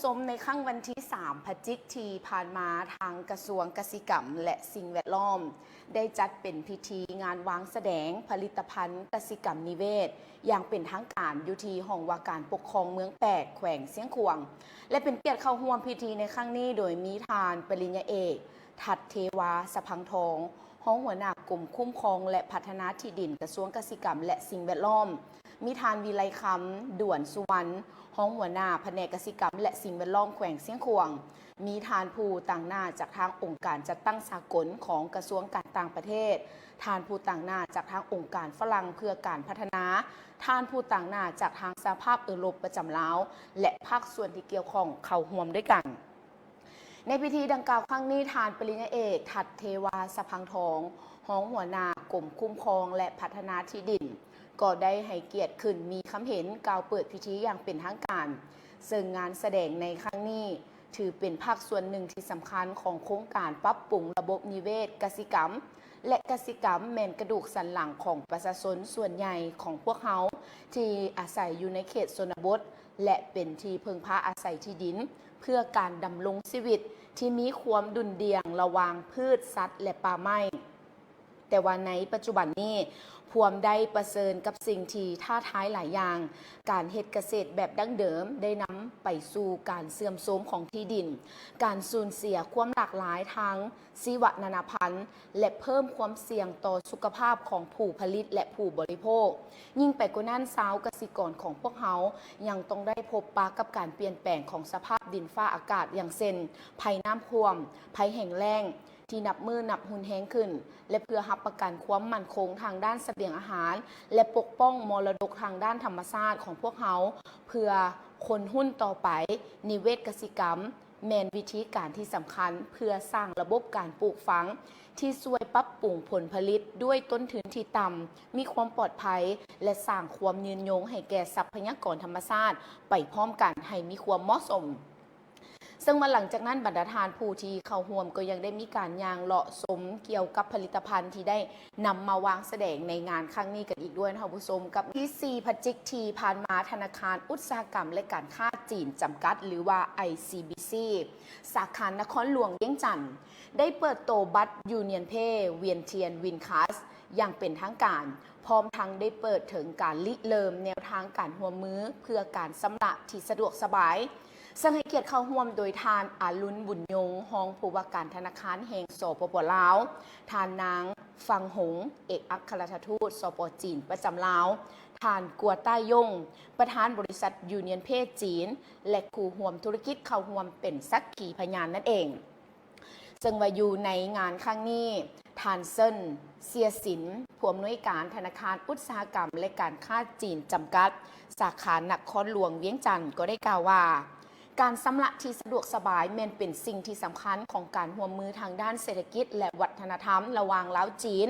ຊົມ, ໃນຄ່ຳວັນທີສາມ ພະຈິກ ທີ່ຜ່ານມາ, ທາງກະຊວງກະສິກຳ ແລະ ສິ່ງແວດລ້ອມ ໄດ້ຈັດເປັນພິທີງານວາງສະແດງຜະລິດຕະພັນກະສິກຳນິເວດ ຢ່າງເປັນທາງການ ຢູ່ທີ່ຫ້ອງວ່າການປົກຄອງເມືອງແປກ ແຂວງຊຽງຂວາງ ແລະ ເປັນກຽດເຂົ້າຮ່ວມພິທີໃນຄັ້ງນີ້ ໂດຍມີທ່ານປະລິນຍາເອກ ທັດເທວາ ສະພັງທອງ, ຮອງຫົວໜ້າກົມຄຸ້ມຄອງ ແລະ ພັດທະນາທີ່ດິນ ກະຊວງກະສິກຳ ແລະ ສິ່ງແວດລ້ອມ, ມີທ່ານ ວິໄລຄຳ ດວນສຸວັນ, ຮອງຫົວໜ້າພະແນກກະສິກຳ ແລະ ສິ່ງແວດລ້ອມ ແຂວງຊຽງຂວາງ, ມີທ່ານຜູ້ຕາງໜ້າຈາກທາງອົງການຈັດຕັ້ງສາກົນຂອງກະຊວງການຕ່າງປະເທດ, ທ່ານຜູ້ຕາງໜ້າຈາກທາງອົງການຝຣັ່ງເພື່ອການພັດທະນາ, ທ່ານຜູ້ຕາງໜ້າຈາກທາງສະຫະພາບເອີຣົບປະຈຳລາວ ແລະ ພາກສ່ວນທີ່ກ່ຽວຂ້ອງເຂົ້າຮ່ວມດ້ວຍກັນ. ໃນພິທີດັ່ງກ່າວຄັ້ງນີ້, ທ່ານປະລິນຍາເອກ ທັດເທວາ ສະພັງທອງ, ຮອງຫົວໜ້າກົມຄຸ້ມຄອງ ແລະ ພັດທະນາທີ່ດິນ, ກໍໄດ້ໃຫ້ກຽດຂຶ້ນມີຄຳເຫັນກ່າວເປີດພິທີຢ່າງເປັນທາງການ, ເຊິ່ງງານສະແດງໃນຄັ້ງນີ້ ຖືເປັນພາກສ່ວນໜຶ່ງທີ່ສຳຄັນຂອງໂຄງການປັບປຸງລະບົບນິເວດກະສິກຳ ແລະ ກະສິກຳແມ່ນກະດູກສັນຫຼັງຂອງປະຊາຊົນສ່ວນໃຫຍ່ຂອງພວກເຮົາທີ່ອາໄສຢູ່ໃນເຂດຊົນນະບົດ ແລະ ເປັນທີ່ເພິ່ງພາອາໄສທີ່ດິນ ເພື່ອການດຳລົງຊີວິດທີ່ມີຄວາມດຸ່ນດ່ຽງລະຫວ່າງພືດ, ສັດ ແລະ ປ່າໄມ້. ແຕ່ວ່າໃນປັດຈຸບັນນີ້ ພວມໄດ້ປະເຊີນກັບສິ່ງທີ່ທ້າທາຍຫຼາຍຢ່າງ. ການເຮັດກະເສດແບບດັ້ງເດີມໄດ້ນຳໄປສູ່ການເສື່ອມໂຊມຂອງທີ່ດິນ, ການສູນເສຍຄວາມຫຼາກຫຼາຍທາງຊີວະນານາພັນ ແລະ ເພີ່ມຄວາມສ່ຽງຕໍ່ສຸຂະພາບຂອງຜູ້ຜະລິດ ແລະ ຜູ້ບໍລິໂພກ. ຍິ່ງໄປກວ່ານັ້ນ, ຊາວກະສິກອນຂອງພວກເຮົາຍັງຕ້ອງໄດ້ພົບປະກັບການປ່ຽນແປງຂອງສະພາບດິນຟ້າອາກາດ, ຢ່າງເຊັ່ນ ໄພນ້ຳຖ້ວມ, ໄພແຫ້ງແລ້ງ ທີ່ນັບມື້ນັບຮຸນແຮງຂຶ້ນ ແລະ ເພື່ອຮັບປະກັນຄວາມໝັ້ນຄົງທາງດ້ານສະບຽງອາຫານ ແລະ ປົກປ້ອງມໍລະດົກທາງດ້ານທຳມະຊາດຂອງພວກເຮົາ ເພື່ອຄົນຮຸ່ນຕໍ່ໄປ, ນິເວດກະສິກຳ ແມ່ນວິທີການທີ່ສຳຄັນເພື່ອສ້າງລະບົບການປູກຝັງທີ່ຊ່ວຍປັບປຸງຜົນຜະລິດດ້ວຍຕົ້ນທຶນທີ່ຕ່ຳ, ມີຄວາມປອດໄພ ແລະ ສ້າງຄວາມຍືນຍົງໃຫ້ແກ່ຊັບພະຍາກອນທຳມະຊາດໄປພ້ອມກັນໃຫ້ມີຄວາມເໝາະສົມ. ເຊິ່ງວ່າຫຼັງຈາກນັ້ນ ບັນດາທ່ານຜູ້ທີ່ເຂົ້າຮ່ວມກໍຍັງໄດ້ມີການຍ່າງເລາະຊົມກ່ຽວກັບຜະລິດຕະພັນທີ່ໄດ້ນຳມາວາງສະແດງໃນງານຄັ້ງນີ້ກັນອີກດ້ວຍເນາະທ່ານຜູ້ຊົມ. ກັບວັນທີສີ່ ພະຈິກ ທີ່ຜ່ານມາ, ທະນາຄານອຸດສາຫະກຳ ແລະ ການຄ້າຈີນຈຳກັດ ຫຼືວ່າ ໄອຊີບີຊີ ສາຂານະຄອນຫຼວງວຽງຈັນ ໄດ້ເປີດໂຕບັດ Union Pay ວຽນທຽນ Win Card ຢ່າງເປັນທາງການ, ພ້ອມທັງໄດ້ເປີດເຖິງການລິເລີ່ມແນວທາງການຮ່ວມມືເພື່ອການຊຳລະທີ່ສະດວກສະບາຍ, ເຊິ່ງໃຫ້ກຽດເຂົ້າຮ່ວມໂດຍທ່ານ ອາລຸນ ບຸນຍົງ, ຮອງຜູ້ວ່າການທະນາຄານແຫ່ງ ສປປ ລາວ, ທ່ານນາງ ຟັງຫົງ, ເອກອັກຄະລັດຖະທູດ ສປ ຈີນ ປະຈຳລາວ, ທ່ານ ກົວຕ້າຍົງ, ປະທານບໍລິສັດ Union Pay ຈີນ ແລະ ຄູ່ຮ່ວມທຸລະກິດເຂົ້າຮ່ວມເປັນສັກຂີພະຍານນັ້ນເອງ. ເຊິ່ງວ່າຢູ່ໃນງານຄັ້ງນີ້, ທ່ານ ເຊິນ ເຊຍສິນ, ຜູ້ອຳນວຍການທະນາຄານອຸດສາຫະກຳ ແລະ ການຄ້າຈີນຈຳກັດ ສາຂານະຄອນຫຼວງວຽງຈັນ ກໍໄດ້ກ່າວວ່າ, ການຊຳລະທີ່ສະດວກສະບາຍແມ່ນເປັນສິ່ງທີ່ສຳຄັນຂອງການຮ່ວມມືທາງດ້ານເສດຖະກິດ ແລະ ວັດທະນະທຳລະຫວ່າງລາວ-ຈີນ.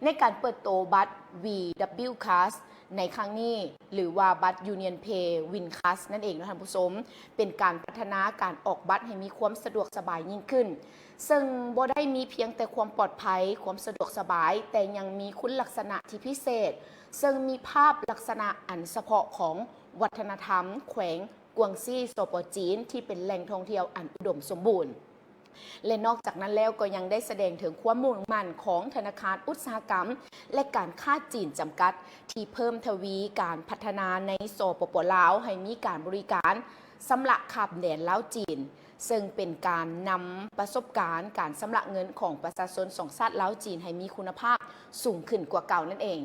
ໃນການເປີດໂຕບັດ VW Card ໃນຄັ້ງນີ້ ຫຼືວ່າບັດ Union Pay Win Card ນັ້ນເອງເນາະທ່ານຜູ້ຊົມ, ເປັນການພັດທະນາການອອກບັດໃຫ້ມີຄວາມສະດວກສະບາຍຍິ່ງຂຶ້ນ, ເຊິ່ງບໍ່ໄດ້ມີພຽງແຕ່ຄວາມປອດໄພ, ຄວາມສະດວກສະບາຍ, ແຕ່ຍັງມີຄຸນລັກສະນະທີ່ພິເສດ, ເຊິ່ງມີພາບລັກສະນະອັນສະເພາະຂອງວັດທະນະທຳແຂວງກວາງຊີ ສປ ຈີນ ທີ່ເປັນແຫຼ່ງທ່ອງທ່ຽວອັນອຸດົມສົມບູນ. ແລະ ນອກຈາກນັ້ນແລ້ວກໍຍັງໄດ້ສະແດງເຖິງຄວາມມຸ່ງໝັ້ນຂອງທະນາຄານອຸດສາຫະກຳ ແລະ ການຄ້າຈີນຈຳກັດ ທີ່ເພີ່ມທະວີການພັດທະນາໃນ ສປປ ລາວ ໃຫ້ມີການບໍລິການຊຳລະຂ້າມແດນລາວ-ຈີນ, ເຊິ່ງເປັນການນຳປະສົບການການຊຳລະເງິນຂອງປະຊາຊົນສອງຊາດລາວ-ຈີນໃຫ້ມີຄຸນນະພາບສູງຂຶ້ນກວ່າເກົ່ານັ້ນເອງ.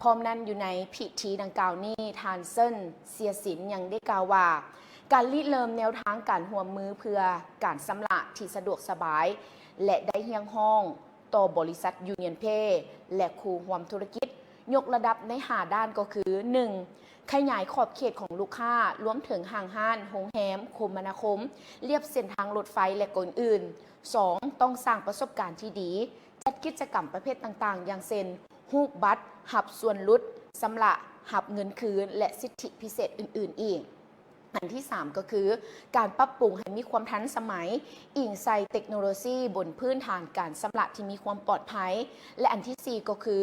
ພ້ອມນັ້ນ, ຢູ່ໃນພິທີດັ່ງກ່າວນີ້, ທ່ານ ເຊິນ ເຊຍສິນ ຍັງໄດ້ກ່າວວ່າ, ການລິເລີ່ມແນວທາງການຮ່ວມມືເພື່ອການຊຳລະທີ່ສະດວກສະບາຍ ແລະ ໄດ້ຮຽກຮ້ອງຕໍ່ບໍລິສັດ Union Pay ແລະ ຄູ່ຮ່ວມທຸລະກິດ ຍົກລະດັບໃນຫ້າດ້ານກໍຄື, ໜຶ່ງ ຂະຫຍາຍຂອບເຂດຂອງລູກຄ້າ, ລວມເຖິງຫ້າງຮ້ານ, ໂຮງແຮມ, ຄົມມະນາຄົມ, ລຽບເສັ້ນທາງລົດໄຟ ແລະ ກໍອື່ນໆ. ສອງ ຕ້ອງສ້າງປະສົບການທີ່ດີ, ຈັດກິດຈະກຳປະເພດຕ່າງໆ ຢ່າງເຊັ່ນ ຮູບບັດຮັບສ່ວນຫຼຸດ, ຊຳລະຮັບເງິນຄືນ ແລະ ສິດທິພິເສດອື່ນໆອີກ. ອັນທີສາມກໍຄື ການປັບປຸງໃຫ້ມີຄວາມທັນສະໄໝ, ອີງໃສ່ເຕັກໂນໂລຊີບົນພື້ນຖານການຊຳລະທີ່ມີຄວາມປອດໄພ ແລະ ອັນທີສີ່ກໍຄື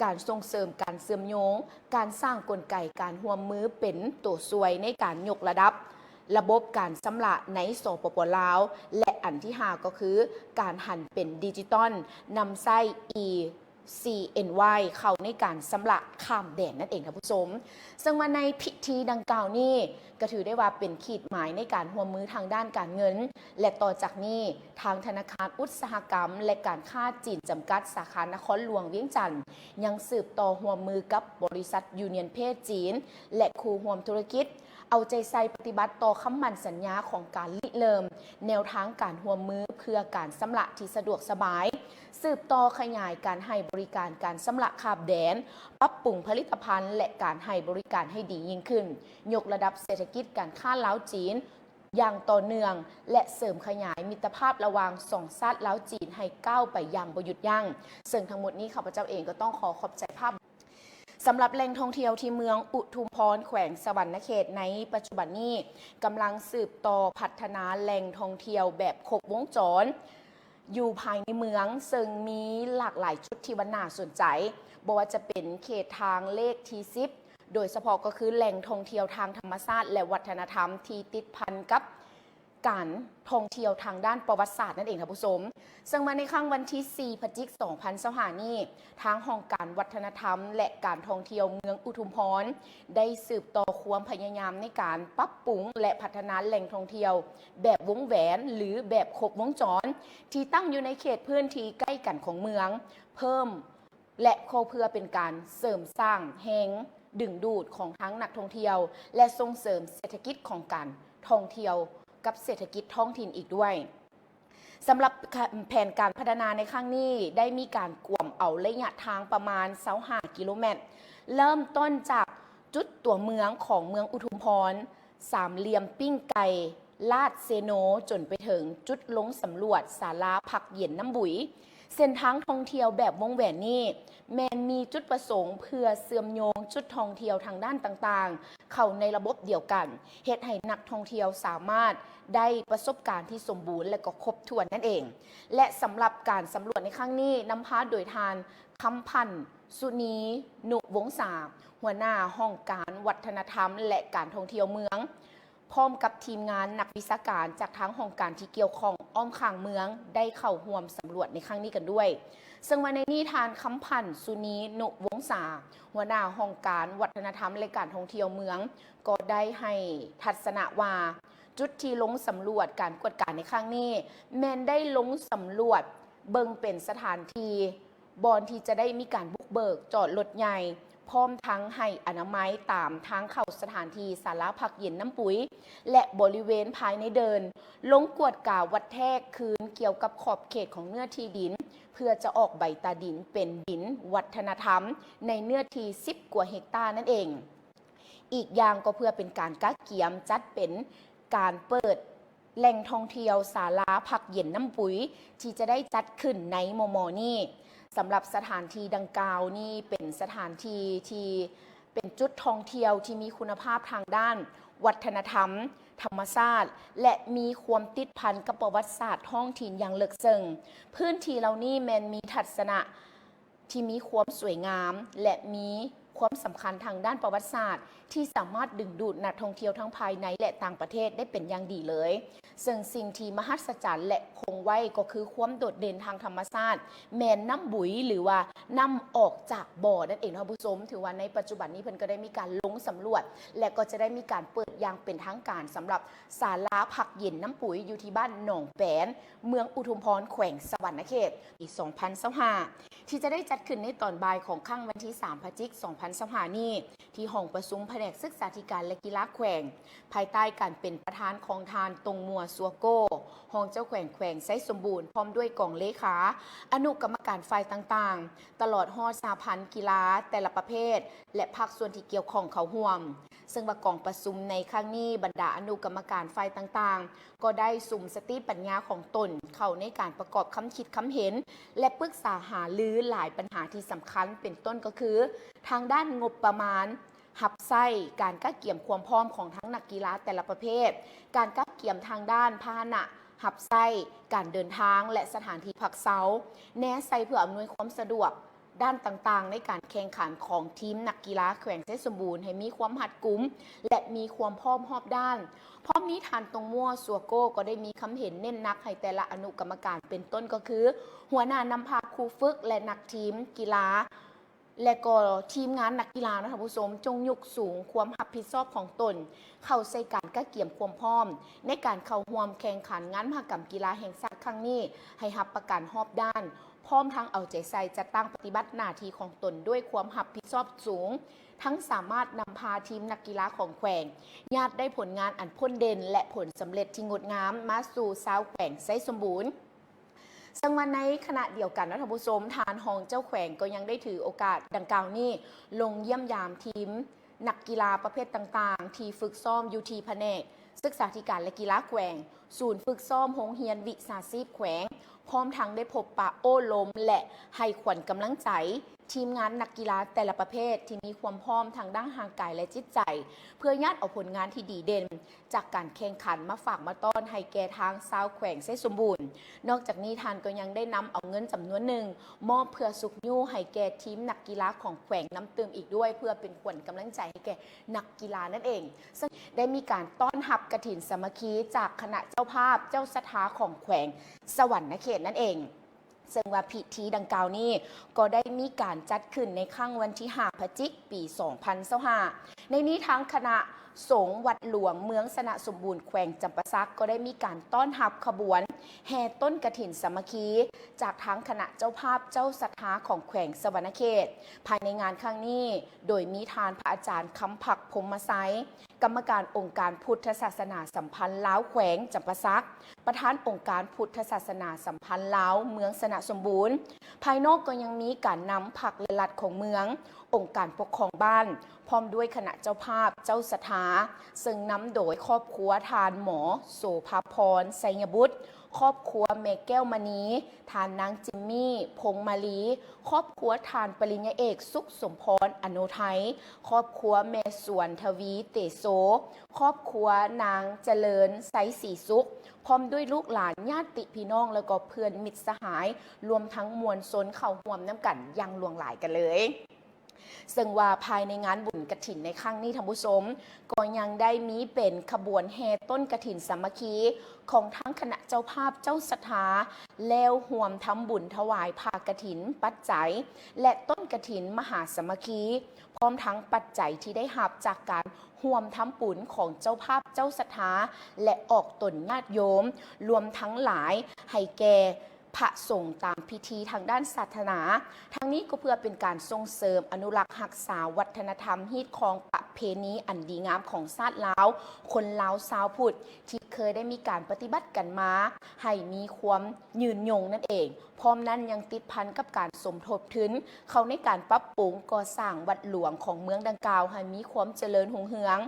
ການສົ່ງເສີມການເຊື່ອມໂຍງ, ການສ້າງກົນໄກການຮ່ວມມືເປັນໂຕຊ່ວຍໃນການຍົກລະດັບ ລະບົບການຊຳລະໃນ ສປປ ລາວ ແລະ ອັນທີຫ້າກໍຄື ການຫັນເປັນດິຈິຕອນ ນຳໃຊ້ ECNY ເຂົ້າໃນການຊຳລະຂ້າມແດນນັ້ນເອງ ທ່ານຜູ້ຊົມ. ເຊິ່ງວ່າໃນພິທີດັ່ງກ່າວນີ້ ກໍຖືໄດ້ວ່າເປັນຂີດໝາຍໃນການຮ່ວມມືທາງດ້ານການເງິນ ແລະ ຕໍ່ຈາກນີ້ ທາງທະນາຄານອຸດສາຫະກຳ ແລະ ການຄ້າຈີນຈຳກັດ ສາຂານະຄອນຫຼວງວຽງຈັນ ຍັງສືບຕໍ່ຮ່ວມມືກັບບໍລິສັດ Union Pay ຈີນ ແລະ ຄູ່ຮ່ວມທຸລະກິດ ເອົາໃຈໃສ່ປະຕິບັດຕໍ່ຄຳໝັ້ນສັນຍາຂອງການລິເລີ່ມແນວທາງການຮ່ວມມືເພື່ອການຊຳລະທີ່ສະດວກສະບາຍ, ສືບຕໍ່ຂະຫຍາຍການໃຫ້ບໍລິການການຊຳລະຂ້າມແດນ, ປັບປຸງຜະລິດຕະພັນ ແລະ ການໃຫ້ບໍລິການໃຫ້ດີຍິ່ງຂຶ້ນ, ຍົກລະດັບເສດຖະກິດການຄ້າລາວ-ຈີນຢ່າງຕໍ່ເນື່ອງ ແລະ ເສີມຂະຫຍາຍມິດຕະພາບລະຫວ່າງສອງຊາດລາວ-ຈີນໃຫ້ກ້າວໄປຢ່າງບໍ່ຢຸດຢັ້ງ. ເຊິ່ງທັງໝົດນີ້ ຂ້າພະເຈົ້າເອງກໍຕ້ອງຂໍຂອບໃຈພາບ ສຳລັບແຫຼ່ງທ່ອງທ່ຽວທີ່ເມືອງອຸທຸມພອນ ແຂວງສະຫວັນນະເຂດ ໃນປັດຈຸບັນນີ້ ກຳລັງສືບຕໍ່ພັດທະນາແຫຼ່ງທ່ອງທ່ຽວແບບຄົບວົງຈອນ ຢູ່ພາຍໃນເມືອງ, ເຊິ່ງມີຫຼາກຫຼາຍຈຸດທີ່ວ່າໜ້າສົນໃຈ, ບໍ່ວ່າຈະເປັນເຂດທາງເລກທີສິບ ໂດຍສະເພາະກໍຄືແຫຼ່ງທ່ອງທ່ຽວທາງທຳມະຊາດ ແລະ ວັດທະນະທຳທີ່ຕິດພັນກັບ ການທ່ອງທ່ຽວທາງດ້ານປະຫວັດສາດນັ້ນເອງ ທ່ານຜູ້ຊົມ. ເຊິ່ງວ່າໃນຄັ້ງວັນທີສີ່ ພະຈິກ ສອງພັນຊາວຫ້ານີ້, ທາງຫ້ອງການວັດທະນະທຳ ແລະ ການທ່ອງທ່ຽວເມືອງອຸທຸມພອນ ໄດ້ສືບຕໍ່ຄວາມພະຍາຍາມໃນການປັບປຸງ ແລະ ພັດທະນາແຫຼ່ງທ່ອງທ່ຽວແບບວົງແຫວນ ຫຼື ແບບຄົບວົງຈອນ ທີ່ຕັ້ງຢູ່ໃນເຂດພື້ນທີ່ໃກ້ກັນຂອງເມືອງ ເພີ່ມ ແລະ ກໍເພື່ອເປັນການເສີມສ້າງແຮງດຶງດູດຂອງທັງນັກທ່ອງທ່ຽວ ແລະ ສົ່ງເສີມເສດຖະກິດຂອງການທ່ອງທ່ຽວກັບເສດຖະກິດທ້ອງຖິ່ນອີກດ້ວຍ. ສຳລັບແຜນການພັດທະນາໃນຄັ້ງນີ້ ໄດ້ມີການກວມເອົາໄລຍະທາງປະມານຊາວຫ້າກິໂລແມັດ, ເລີ່ມຕົ້ນຈາກຈຸດຕົວເມືອງຂອງເມືອງອຸທຸມພອນ, ສາມຫຼ່ຽມປີ້ງໄກ່ ລາດເຊໂນ ຈົນໄປເຖິງຈຸດລົງສຳຫຼວດສາລາພັກເຢັນນ້ຳບຸຍ. ເສັ້ນທາງທ່ອງທ່ຽວແບບວົງແຫວນນີ້ ແມ່ນມີຈຸດປະສົງເພື່ອເຊື່ອມໂຍງຈຸດທ່ອງທ່ຽວທາງດ້ານຕ່າງໆ ເຂົ້າໃນລະບົບດຽວກັນ, ເຮັດໃຫ້ນັກທ່ອງທ່ຽວສາມາດໄດ້ປະສົບການທີ່ສົມບູນ ແລະ ກໍຄົບຖ້ວນນັ້ນເອງ. ແລະ ສຳລັບການສຳຫຼວດໃນຄັ້ງນີ້ ນຳພາໂດຍທ່ານ ຄຳພັນ ສຸນີນຸວົງສາ, ຫົວໜ້າຫ້ອງການວັດທະນະທຳ ແລະ ການທ່ອງທ່ຽວເມືອງ, ພ້ອມກັບທີມງານນັກວິຊາການຈາກທາງຫ້ອງການທີ່ກ່ຽວຂ້ອງອ້ອມຂ້າງເມືອງ ໄດ້ເຂົ້າຮ່ວມສຳຫຼວດໃນຄັ້ງນີ້ກັນດ້ວຍ. ເຊິ່ງວ່າໃນນີ້ ທ່ານ ຄຳພັນ ສຸນີນຸວົງສາ, ຫົວໜ້າຫ້ອງການວັດທະນະທຳ ແລະ ການທ່ອງທ່ຽວເມືອງ ກໍໄດ້ໃຫ້ທັດສະນະວ່າ ຈຸດທີ່ລົງສຳຫຼວດການກວດກາໃນຄັ້ງນີ້ ແມ່ນໄດ້ລົງສຳຫຼວດເບິ່ງເປັນສະຖານທີ່ ບ່ອນທີ່ຈະໄດ້ມີການບຸກເບີກຈອດລົດໃຫຍ່, ພ້ອມທັງໃຫ້ອະນາໄມຕາມທາງເຂົ້າສະຖານທີ່ສາລາພັກເຢັນນ້ຳປຸຍ ແລະ ບໍລິເວນພາຍໃນເດີ່ນ, ລົງກວດກາວັດແທກຄືນກ່ຽວກັບຂອບເຂດຂອງເນື້ອທີ່ດິນ ເພື່ອຈະອອກໃບຕາດິນເປັນດິນວັດທະນະທຳ ໃນເນື້ອທີ່ສິບກວ່າເຮັກຕານັ້ນເອງ. ອີກຢ່າງກໍເພື່ອເປັນການກະກຽມຈັດເປັນການເປີດ ແຫຼ່ງທ່ອງທ່ຽວສາລາພັກເຢັນນ້ຳປຸຍ ທີ່ຈະໄດ້ຈັດຂຶ້ນໃນມໍ່ໆນີ້. ສຳລັບສະຖານທີ່ດັ່ງກ່າວນີ້ ເປັນສະຖານທີ່ທີ່ເປັນຈຸດທ່ອງທ່ຽວທີ່ມີຄຸນນະພາບທາງດ້ານວັດທະນະທຳ, ທຳມະຊາດ ແລະ ມີຄວາມຕິດພັນກັບປະຫວັດສາດທ້ອງຖິ່ນຢ່າງເລິກເຊິ່ງ. ພື້ນທີ່ເຫຼົ່ານີ້ແມ່ນມີທັດສະນະ ທີ່ມີຄວາມສວຍງາມ ແລະ ມີຄວາມສຳຄັນທາງດ້ານປະຫວັດສາດ ທີ່ສາມາດດຶງດູດນັກທ່ອງທ່ຽວທັງພາຍໃນ ແລະ ຕ່າງປະເທດໄດ້ເປັນຢ່າງດີເລີຍ. ເຊິ່ງສິ່ງທີ່ມະຫັດສະຈັນ ແລະ ຄົງໄວ້ກໍຄືຄວາມໂດດເດັ່ນທາງທຳມະຊາດ ແມ່ນນ້ຳບຸຍ ຫຼືວ່ານ້ຳອອກຈາກບໍ່ນັ້ນເອງເນາະ ທ່ານຜູ້ຊົມ. ຖືວ່າໃນປັດຈຸບັນນີ້ເພິ່ນກໍໄດ້ມີການລົງສຳຫຼວດ ແລະ ກໍຈະໄດ້ມີການເປີດຢ່າງເປັນທາງການສຳລັບສາລາພັກເຢັນນ້ຳປຸຍ ຢູ່ທີ່ບ້ານໜອງແປນ ເມືອງອຸທຸມພອນ ແຂວງສະຫວັນນະເຂດ ປີສອງພັນຊາວຫ້າ ທີ່ຈະໄດ້ຈັດຂຶ້ນໃນຕອນບ່າຍຂອງຄ່ຳວັນທີສາມ ພະຈິກ ສອງພັນຊາວຫ້ານີ້ ທີ່ຫ້ອງປະຊຸມພະແນກສຶກສາທິການ ແລະ ກິລາແຂວງ ພາຍໃຕ້ການເປັນປະທານຂອງທ່ານ ຕົງມົວ ຊັວໂກ້ ຮອງເຈົ້າແຂວງແຂວງໄຊສົມບູນ ພ້ອມດ້ວຍກອງເລຂາ, ອະນຸກຳມະການຝ່າຍຕ່າງໆ, ຕະຫຼອດຮອດສະຫະພັນກິລາແຕ່ລະປະເພດ ແລະ ພາກສ່ວນທີ່ກ່ຽວຂ້ອງເຂົ້າຮ່ວມ. ເຊິ່ງວ່າກອງປະຊຸມໃນຄັ້ງນີ້ ບັນດາອະນຸກຳມະການຝ່າຍຕ່າງໆ ກໍໄດ້ສຸມສະຕິປັນຍາຂອງຕົນເຂົ້າໃນການປະກອບຄຳຄິດຄຳເຫັນ ແລະ ປຶກສາຫາລືຫຼາຍບັນຫາທີ່ສຳຄັນ ເປັນຕົ້ນກໍຄື ທາງດ້ານງົບປະມານຮັບໃຊ້, ການກະກຽມຄວາມພ້ອມຂອງທັງນັກກິລາແຕ່ລະປະເພດ, ການກະກຽມທາງດ້ານພາຫະນະຮັບໃຊ້, ການເດີນທາງ ແລະ ສະຖານທີ່ພັກເຊົາ, ແນໃສ່ເພື່ອອຳນວຍຄວາມສະດວກ ດ້ານຕ່າງໆ ໃນການແຂ່ງຂັນຂອງທີມນັກກິລາແຂວງໄຊສົມບູນ ໃຫ້ມີຄວາມຮັດກຸມ ແລະ ມີຄວາມພ້ອມຮອບດ້ານ. ພ້ອມນີ້ ທ່ານຕົງມົວ ສັວໂກ້ ກໍໄດ້ມີຄຳເຫັນເນັ້ນໜັກໃຫ້ແຕ່ລະອະນຸກຳມະການ ເປັນຕົ້ນກໍຄື ຫົວໜ້ານຳພາ, ຄູຝຶກ ແລະ ນັກທີມກິລາ ແລະ ກໍທີມງານນັກກິລາເນາະທ່ານຜູ້ຊົມ, ຈົ່ງຍົກສູງຄວາມຮັບຜິດຊອບຂອງຕົນ ເຂົ້າໃສ່ການກະກຽມຄວາມພ້ອມໃນການເຂົ້າຮ່ວມແຂ່ງຂັນງານມະຫະກຳກິລາແຫ່ງຊາດຄັ້ງນີ້ ໃຫ້ຮັບປະກັນຮອບດ້ານ, ພ້ອມທັງເອົາໃຈໃສ່ຈັດຕັ້ງປະຕິບັດໜ້າທີ່ຂອງຕົນດ້ວຍຄວາມຮັບຜິດຊອບສູງ, ທັງສາມາດນຳພາທີມນັກກິລາຂອງແຂວງ ຍາດໄດ້ຜົນງານອັນພົ້ນເດັ່ນ ແລະ ຜົນສຳເລັດທີ່ງົດງາມມາສູ່ຊາວແຂວງໄຊສົມບູນ. ເຊິ່ງວ່າໃນຂະນະດຽວກັນເນາະທ່ານຜູ້ຊົມ, ທ່ານຮອງເຈົ້າແຂວງກໍຍັງໄດ້ຖືໂອກາດດັ່ງກ່າວນີ້ ລົງຢ້ຽມຢາມທີມນັກກິລາປະເພດຕ່າງໆ ທີ່ຝຶກຊ້ອມຢູ່ທີ່ພະແນກສຶກສາທິການ ແລະ ກິລາແຂວງ, ສູນຝຶກຊ້ອມໂຮງຮຽນວິຊາຊີບແຂວງ, ພ້ອມທັງໄດ້ພົບປະໂອ້ລົມ ແລະ ໃຫ້ຂວັນກຳລັງໃຈທີມງານນັກກິລາແຕ່ລະປະເພດທີ່ມີຄວາມພ້ອມທາງດ້ານຮ່າງກາຍ ແລະ ຈິດໃຈ ເພື່ອຍາດເອົາຜົນງານທີ່ດີເດັ່ນ ຈາກການແຂ່ງຂັນມາຝາກມາຕ້ອນໃຫ້ແກ່ທາງຊາວແຂວງໄຊສົມບູນ. ນອກຈາກນີ້ ທ່ານກໍຍັງໄດ້ນຳເອົາເງິນຈຳນວນໜຶ່ງ ມອບເພື່ອຊຸກຍູ້ໃຫ້ແກ່ທີມນັກກິລາຂອງແຂວງນຳຕື່ມອີກດ້ວຍ ເພື່ອເປັນຂວັນກຳລັງໃຈໃຫ້ແກ່ນັກກິລານັ້ນເອງ. ເຊິ່ງໄດ້ມີການຕ້ອນຮັບກະຖິນສາມັກຄີຈາກຄະນະເຈົ້າພາບເຈົ້າສັດທາຂອງແຂວງສະຫວັນນະເຂດນັ້ນເອງ. ເຊິ່ງວ່າພິທີດັ່ງກ່າວນີ້ກໍໄດ້ມີການຈັດຂຶ້ນໃນຄັ້ງວັນທີຫ້າ ພະຈິກ ປີສອງພັນຊາວຫ້າ. ໃນນີ້ທາງຄະນະສົງວັດຫຼວງເມືອງຊະນະສົມບູນ ແຂວງຈຳປາສັກ ກໍໄດ້ມີການຕ້ອນຮັບຂະບວນແຫ່ຕົ້ນກະຖິນສາມັກຄີ ຈາກທາງຄະນະເຈົ້າພາບເຈົ້າສັດທາຂອງແຂວງສະຫວັນນະເຂດ. ພາຍໃນງານຄັ້ງນີ້ ໂດຍມີທ່ານພະອາຈານ ຄຳພັກ ພົມມະໄຊ ກຳມະການອົງການພຸດທະສາສະໜາສຳພັນລາວແຂວງຈຳປາສັກ, ປະທານອົງການພຸດທະສາສະໜາສຳພັນລາວເມືອງຊະນະສົມບູນ. ພາຍນອກກໍຍັງມີການນຳພັກ ແລະ ລັດຂອງເມືອງ, ອົງການປົກຄອງບ້ານ, ພ້ອມດ້ວຍຄະນະເຈົ້າພາບເຈົ້າສັດທາ, ເຊິ່ງນຳໂດຍຄອບຄົວທ່ານໝໍ ໂສພາພອນ ໄຊຍະບຸດ, ຄອບຄົວແມ່ແກ້ວມະນີ, ທ່ານນາງຈິມມີ ພົງມາລີ, ຄອບຄົວທ່ານປະລິນຍາເອກ ສຸກສົມພອນ ອະໂນໄທ, ຄອບຄົວແມ່ສວນທະວີ ເຕໂຊ, ຄອບຄົວນາງຈະເລີນ ໄຊສີສຸກ, ພ້ອມດ້ວຍລູກຫຼານ, ຍາດຕິພີ່ນ້ອງ ແລະ ກໍເພື່ອນມິດສະຫາຍ, ລວມທັງມວນຊົນເຂົ້າຮ່ວມນຳກັນຢ່າງຫຼວງຫຼາຍກັນເລີຍ. ເຊິ່ງວ່າພາຍໃນງານບຸນກະຖິນໃນຄັ້ງນີ້, ທ່ານຜູ້ຊົມ, ກໍຍັງໄດ້ມີເປັນຂະບວນແຫ່ຕົ້ນກະຖິນສາມັກຄີຂອງທັງຄະນະເຈົ້າພາບເຈົ້າສັດທາ ແລ້ວຮ່ວມທຳບຸນຖວາຍຜ້າກະຖິນ, ປັດໄຈ ແລະ ຕົ້ນກະຖິນມະຫາສາມັກຄີ, ພ້ອມທັງປັດໄຈທີ່ໄດ້ຮັບຈາກການຮ່ວມທຳບຸນຂອງເຈົ້າພາບເຈົ້າສັດທາ ແລະ ອອກຕົນຍາດໂຍມ ລວມທັງຫຼາຍໃຫ້ແກ່ ພະສົງຕາມພິທີທາງດ້ານສາສະໜາ. ທັງນີ້ກໍເພື່ອເປັນການສົ່ງເສີມອະນຸລັກຮັກສາວັດທະນະທຳຮີດຄອງປະເພນີອັນດີງາມຂອງຊາດລາວ, ຄົນລາວຊາວພຸດ ທີ່ເຄີຍໄດ້ມີການປະຕິບັດກັນມາໃຫ້ມີຄວາມຍືນຍົງນັ້ນເອງ. ພ້ອມນັ້ນຍັງຕິດພັນກັບການສົມທົບທຶນເຂົ້າໃນການປັບປຸງກໍ່ສ້າງວັດຫຼວງຂອງເມືອງດັ່ງກ່າວໃຫ້ມີຄວາມຈະເລີນຮຸ່ງເຮືອງ.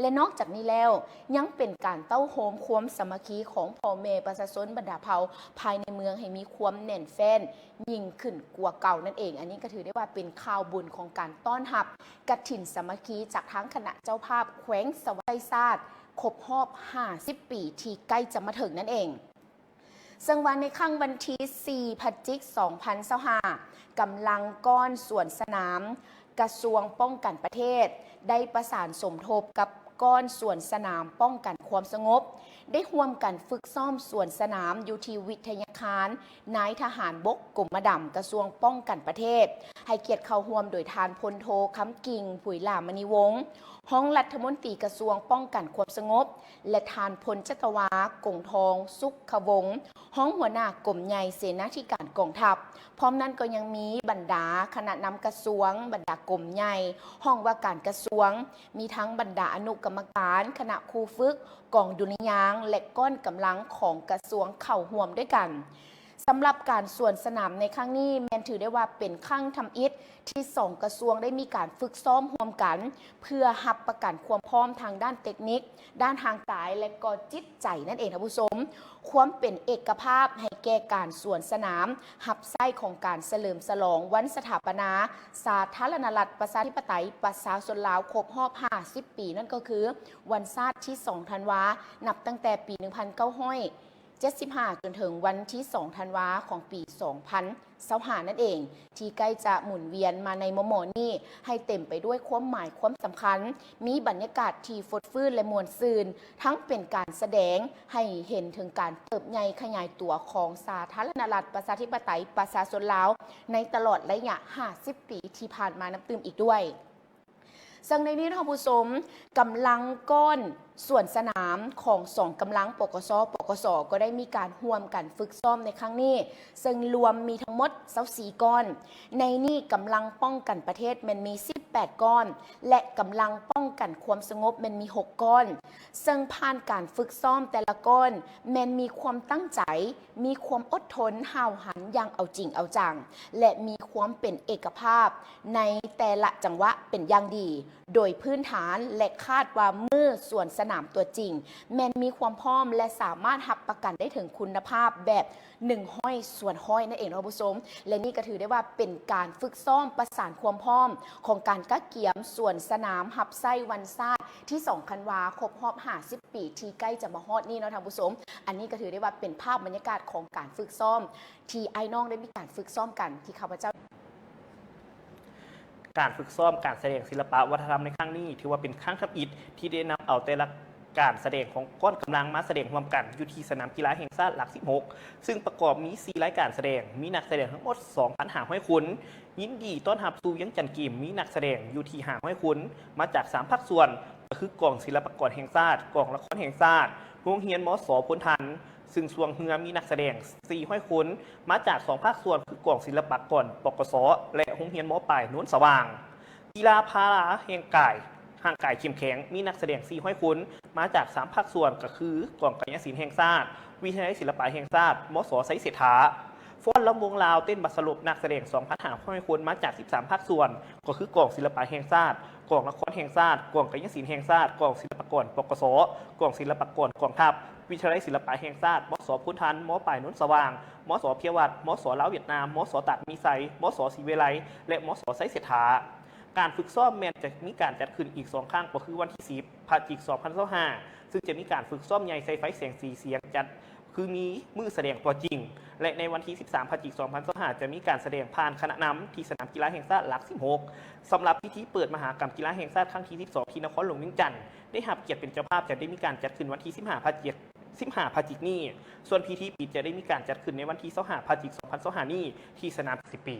ແລະ ນອກຈາກນີ້ແລ້ວ ຍັງເປັນການເຕົ້າໂຮມຄວາມສາມັກຄີຂອງພໍ່ແມ່ປະຊາຊົນບັນດາເຜົ່າພາຍໃນເມືອງໃຫ້ມີຄວາມແໜ້ນແຟ້ນຍິ່ງຂຶ້ນກວ່າເກົ່ານັ້ນເອງ. ອັນນີ້ກໍຖືໄດ້ວ່າເປັນຂ່າວບຸນຂອງການຕ້ອນຮັບກະຖິນສາມັກຄີຈາກທາງຄະນະເຈົ້າພາບແຂວງສະຫວັນນະເຂດ ຄົບຮອບຫ້າສິບປີທີ່ໃກ້ຈະມາເຖິງນັ້ນເອງ. ເຊິ່ງວ່າໃນຄ່ຳວັນທີສີ່ ພະຈິກ ສອງພັນຊາວຫ້າ ກຳລັງກ້ອນສວນສະໜາມກະຊວງປ້ອງກັນປະເທດ ໄດ້ປະສານສົມທົບກັບກ້ອນສວນສະໜາມປ້ອງກັນຄວາມສະຫງົບ ໄດ້ຮ່ວມກັນຝຶກຊ້ອມສວນສະໜາມຢູ່ທີ່ວິທະຍາຄານນາຍທະຫານບົກກົມມະດຳ ກະຊວງປ້ອງກັນປະເທດ, ໃຫ້ກຽດເຂົ້າຮ່ວມໂດຍທ່ານພົນໂທ ຄຳກິ່ງ ຜຸຍຫຼາມະນີວົງ ຮອງລັດຖະມົນຕີກະຊວງປ້ອງກັນຄວາມສະຫງົບ ແລະ ທ່ານພົນຈັດຕະວາ ກົງທອງ ສຸກຂະວົງ ຮອງຫົວໜ້າກົມໃຫຍ່ເສນາທິການກອງທັບ. ພ້ອມນັ້ນກໍຍັງມີບັນດາຄະນະນຳກະຊວງ, ບັນດາກົມໃຫຍ່, ຫ້ອງວ່າການກະຊວງ, ມີທັງບັນດາອະນຸກຳມະການ, ຄະນະຄູຝຶກ, ກອງດຸລິຍາງ ແລະ ກ້ອນກຳລັງຂອງກະຊວງເຂົ້າຮ່ວມດ້ວຍກັນ. ສຳລັບການສວນສະໜາມໃນຄັ້ງນີ້ ແມ່ນຖືໄດ້ວ່າເປັນຄັ້ງທຳອິດທີ່ສອງກະຊວງໄດ້ມີການຝຶກຊ້ອມຮ່ວມກັນ ເພື່ອຮັບປະກັນຄວາມພ້ອມທາງດ້ານເຕັກນິກ, ດ້ານຮ່າງກາຍ ແລະ ກໍຈິດໃຈນັ້ນເອງທ່ານຜູ້ຊົມ. ຄວາມເປັນເອກະພາບໃຫ້ແກ່ການສວນສະໜາມຮັບໃຊ້ຂອງການສະເຫຼີມສະຫຼອງວັນສະຖາປະນາສາທາລະນະລັດປະຊາທິປະໄຕປະຊາຊົນລາວຄົບຮອບຫ້າສິບປີ ນັ້ນກໍຄືວັນຊາດທີສອງທັນວາ ນັບຕັ້ງແຕ່ປີໜຶ່ງພັນເກົ້າຮ້ອຍ ເຈັດສິບຫ້າ ຈົນເຖິງວັນທີສອງ ທັນວາ ຂອງປີສອງພັນຊາວຫ້ານັ້ນເອງ ທີ່ໃກ້ຈະໝູນວຽນມາໃນມໍ່ໆນີ້ ໃຫ້ເຕັມໄປດ້ວຍຄວາມໝາຍຄວາມສຳຄັນ, ມີບັນຍາກາດທີ່ຟົດຟື້ນ ແລະ ມ່ວນຊື່ນ, ທັງເປັນການສະແດງໃຫ້ເຫັນເຖິງການເຕີບໃຫຍ່ຂະຫຍາຍຕົວຂອງສາທາລະນະລັດ ປະຊາທິປະໄຕ ປະຊາຊົນລາວ ໃນຕະຫຼອດໄລຍະຫ້າສິບປີທີ່ຜ່ານມານຳຕື່ມອີກດ້ວຍ. ເຊິ່ງໃນນີ້ທ່ານຜູ້ຊົມ, ກຳລັງກ້ອນສວນສະໜາມຂອງສອງກຳລັງ ປກສ, ປກສ ກໍໄດ້ມີການຮ່ວມກັນຝຶກຊ້ອມໃນຄັ້ງນີ້, ເຊິ່ງລວມມີທັງໝົດຊາວສີ່ກ້ອນ. ໃນນີ້ກຳລັງປ້ອງກັນປະເທດແມ່ນມີສິບແປດກ້ອນ ແລະ ກຳລັງປ້ອງກັນຄວາມສະຫງົບແມ່ນມີຫົກກ້ອນ, ເຊິ່ງຜ່ານການຝຶກຊ້ອມແຕ່ລະກ້ອນແມ່ນມີຄວາມຕັ້ງໃຈ, ມີຄວາມອົດທົນຫ້າວຫັນຢ່າງເອົາຈິງເອົາຈັງ ແລະ ມີຄວາມເປັນເອກະພາບໃນແຕ່ລະຈັງຫວະເປັນຢ່າງດີ ໂດຍພື້ນຖານ ແລະ ຄາດວ່າມື້ສວນສະໜາມຕົວຈິງ ແມ່ນມີຄວາມພ້ອມ ແລະ ສາມາດຮັບປະກັນໄດ້ເຖິງຄຸນນະພາບແບບໜຶ່ງຮ້ອຍສ່ວນຮ້ອຍນັ້ນເອງເນາະທ່ານຜູ້ຊົມ. ແລະ ນີ້ກໍຖືໄດ້ວ່າເປັນການຝຶກຊ້ອມປະສານຄວາມພ້ອມຂອງການກະກຽມສວນສະໜາມຮັບໃຊ້ວັນຊາດທີສອງທັນວາ ຄົບຮອບຫ້າສິບປີທີ່ໃກ້ຈະມາຮອດນີ້ເນາະທ່ານຜູ້ຊົມ. ອັນນີ້ກໍຖືໄດ້ວ່າເປັນພາບບັນຍາກາດຂອງການຝຶກຊ້ອມ ທີ່ອ້າຍນ້ອງໄດ້ມີການຝຶກຊ້ອມກັນ ທີ່ຂ້າພະເຈົ້າ ການຝຶກຊ້ອມການສະແດງສິລະປະວັດທະນະທຳໃນຄັ້ງນີ້ ຖືວ່າເປັນຄັ້ງທຳອິດທີ່ໄດ້ນຳເອົາແຕ່ລະການສະແດງຂອງກ້ອນກຳລັງມາສະແດງຮ່ວມກັນຢູ່ທີ່ສະໜາມກິລາແຫ່ງຊາດຫຼັກສິບຫົກ ເຊິ່ງປະກອບມີສີ່ລາຍການສະແດງ, ມີນັກສະແດງທັງໝົດສອງພັນຫ້າຮ້ອຍຄົນ. ຍິນດີຕ້ອນຮັບສູ່ວຽງຈັນເກມ ມີນັກສະແດງຢູ່ທີ່ຫ້າຮ້ອຍຄົນ ມາຈາກສາມພາກສ່ວນ ກໍຄືກອງສິລະປາກອນແຫ່ງຊາດ, ກອງລະຄອນແຫ່ງຊາດ, ໂຮງຮຽນ ມສ ໂພນທັນ, ຊຶ່ງຊ່ວງເຮືອມີນັກສະແດງສີ່ຮ້ອຍຄົນ ມາຈາກສອງພາກສ່ວນ ຄືກອງສິລະປາກອນ ປກສ ແລະ ໂຮງຮຽນ ມ.ປາຍ ໂນນສະຫວ່າງ. ກິລາພາລາແຫ່ງກາຍ ຮ່າງກາຍເຂັ້ມແຂງ ມີນັກສະແດງສີ່ຮ້ອຍຄົນ ມາຈາກສາມພາກສ່ວນ ກໍຄື ກອງກາຍະສິນແຫ່ງຊາດ, ວິທະຍາໄລສິລະປະແຫ່ງຊາດ, ມສ ໄຊເສດຖາ. ຟ້ອນລຳວົງລາວເຕັ້ນບັດສະຫຼົບ ນັກສະແດງສອງພັນຫ້າຮ້ອຍຄົນ ມາຈາກສິບສາມພາກສ່ວນ ກໍຄື ກອງສິລະປະແຫ່ງຊາດ, ກອງລະຄອນແຫ່ງຊາດ, ກອງກາຍະສິນແຫ່ງຊາດ, ກອງສິລະປາກອນ ປກສ, ກອງສິລະປາກອນກອງທັບ, ວິທະຍາໄລສິລະປະແຫ່ງຊາດ, ມສ ໂພນທັນ, ມ.ປາຍ ໂນນສະຫວ່າງ, ມສ ເພຍວັດ, ມສ ລາວຫວຽດນາມ, ມສ ຕາດມີໄຊ, ມສ ສີວິໄລ ແລະ ມສ ໄຊເສດຖາ. ການຝຶກຊ້ອມແມ່ນຈະມີການຈັດຂຶ້ນອີກສອງຄັ້ງ ກໍຄືວັນທີສິບ ພະຈິກ ສອງພັນຊາວຫ້າ ຊຶ່ງຈະມີການຝຶກຊ້ອມໃຫຍ່ໃສ່ໄຟແສງສີສຽງຈັດ ຄືມີມື້ສະແດງຕົວຈິງ ແລະ ໃນວັນທີສິບສາມ ພະຈິກ ສອງພັນຊາວຫ້າ ຈະມີການສະແດງຜ່ານຄະນະນຳທີ່ສະໜາມກິລາແຫ່ງຊາດຫຼັກສິບຫົກ. ສຳລັບພິທີເປີດມະຫາກຳກິລາແຫ່ງຊາດຄັ້ງທີສິບສອງ ທີ່ນະຄອນຫຼວງວຽງຈັນ ໄດ້ຮັບກຽດເປັນເຈົ້າພາບ ຈະໄດ້ມີການຈັດຂຶ້ນວັນທີສິບຫ້າ ພະຈິກ ສິບຫ້າ ພະຈິກນີ້, ສ່ວນພິທີປິດຈະໄດ້ມີການຈັດຂຶ້ນໃນວັນທີຊາວຫ້າ ພະຈິກ ສອງພັນຊາວຫ້ານີ້ ທີ່ສະໜາມສິບປີ.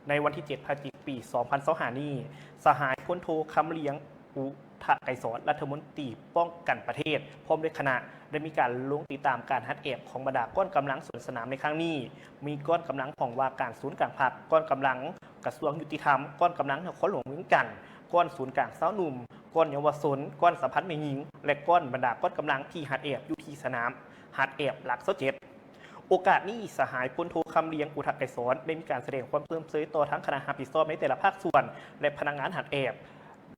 ໃນວັນທີເຈັດ ພະຈິກ ປີສອງພັນຊາວຫ້ານີ້, ສະຫາຍພົນໂທ ຄຳລຽງ ອຸທະໄກສອນ ລັດຖະມົນຕີປ້ອງກັນປະເທດ ພ້ອມດ້ວຍຄະນະ ໄດ້ມີການລົງຕິດຕາມການຫັດແອບຂອງບັນດາກ້ອນກຳລັງສວນສະໜາມໃນຄັ້ງນີ້. ມີກ້ອນກຳລັງຫ້ອງວ່າການສູນກາງພັກ, ກ້ອນກຳລັງກະຊວງຍຸຕິທຳ, ກ້ອນກຳລັງນະຄອນຫຼວງວຽງຈັນ, ກ້ອນສູນກາງຊາວໜຸ່ມ, ກ້ອນເຍົາວະຊົນ, ກ້ອນສະຫະພັນແມ່ຍິງ ແລະ ກ້ອນບັນດາກ້ອນກຳລັງທີ່ຫັດແອບຢູ່ທີ່ສະໜາມຫັດແອບຫຼັກຊາວເຈັດ. ໂອກາດນີ້, ສະຫາຍພົນໂທ ຄຳລຽງ ອຸທະໄກສອນ ໄດ້ມີການສະແດງຄວາມຊົມເຊີຍຕໍ່ທັງຄະນະຮັບຜິດຊອບໃນແຕ່ລະພາກສ່ວນ ແລະ ພະນັກງານຫັດແອບ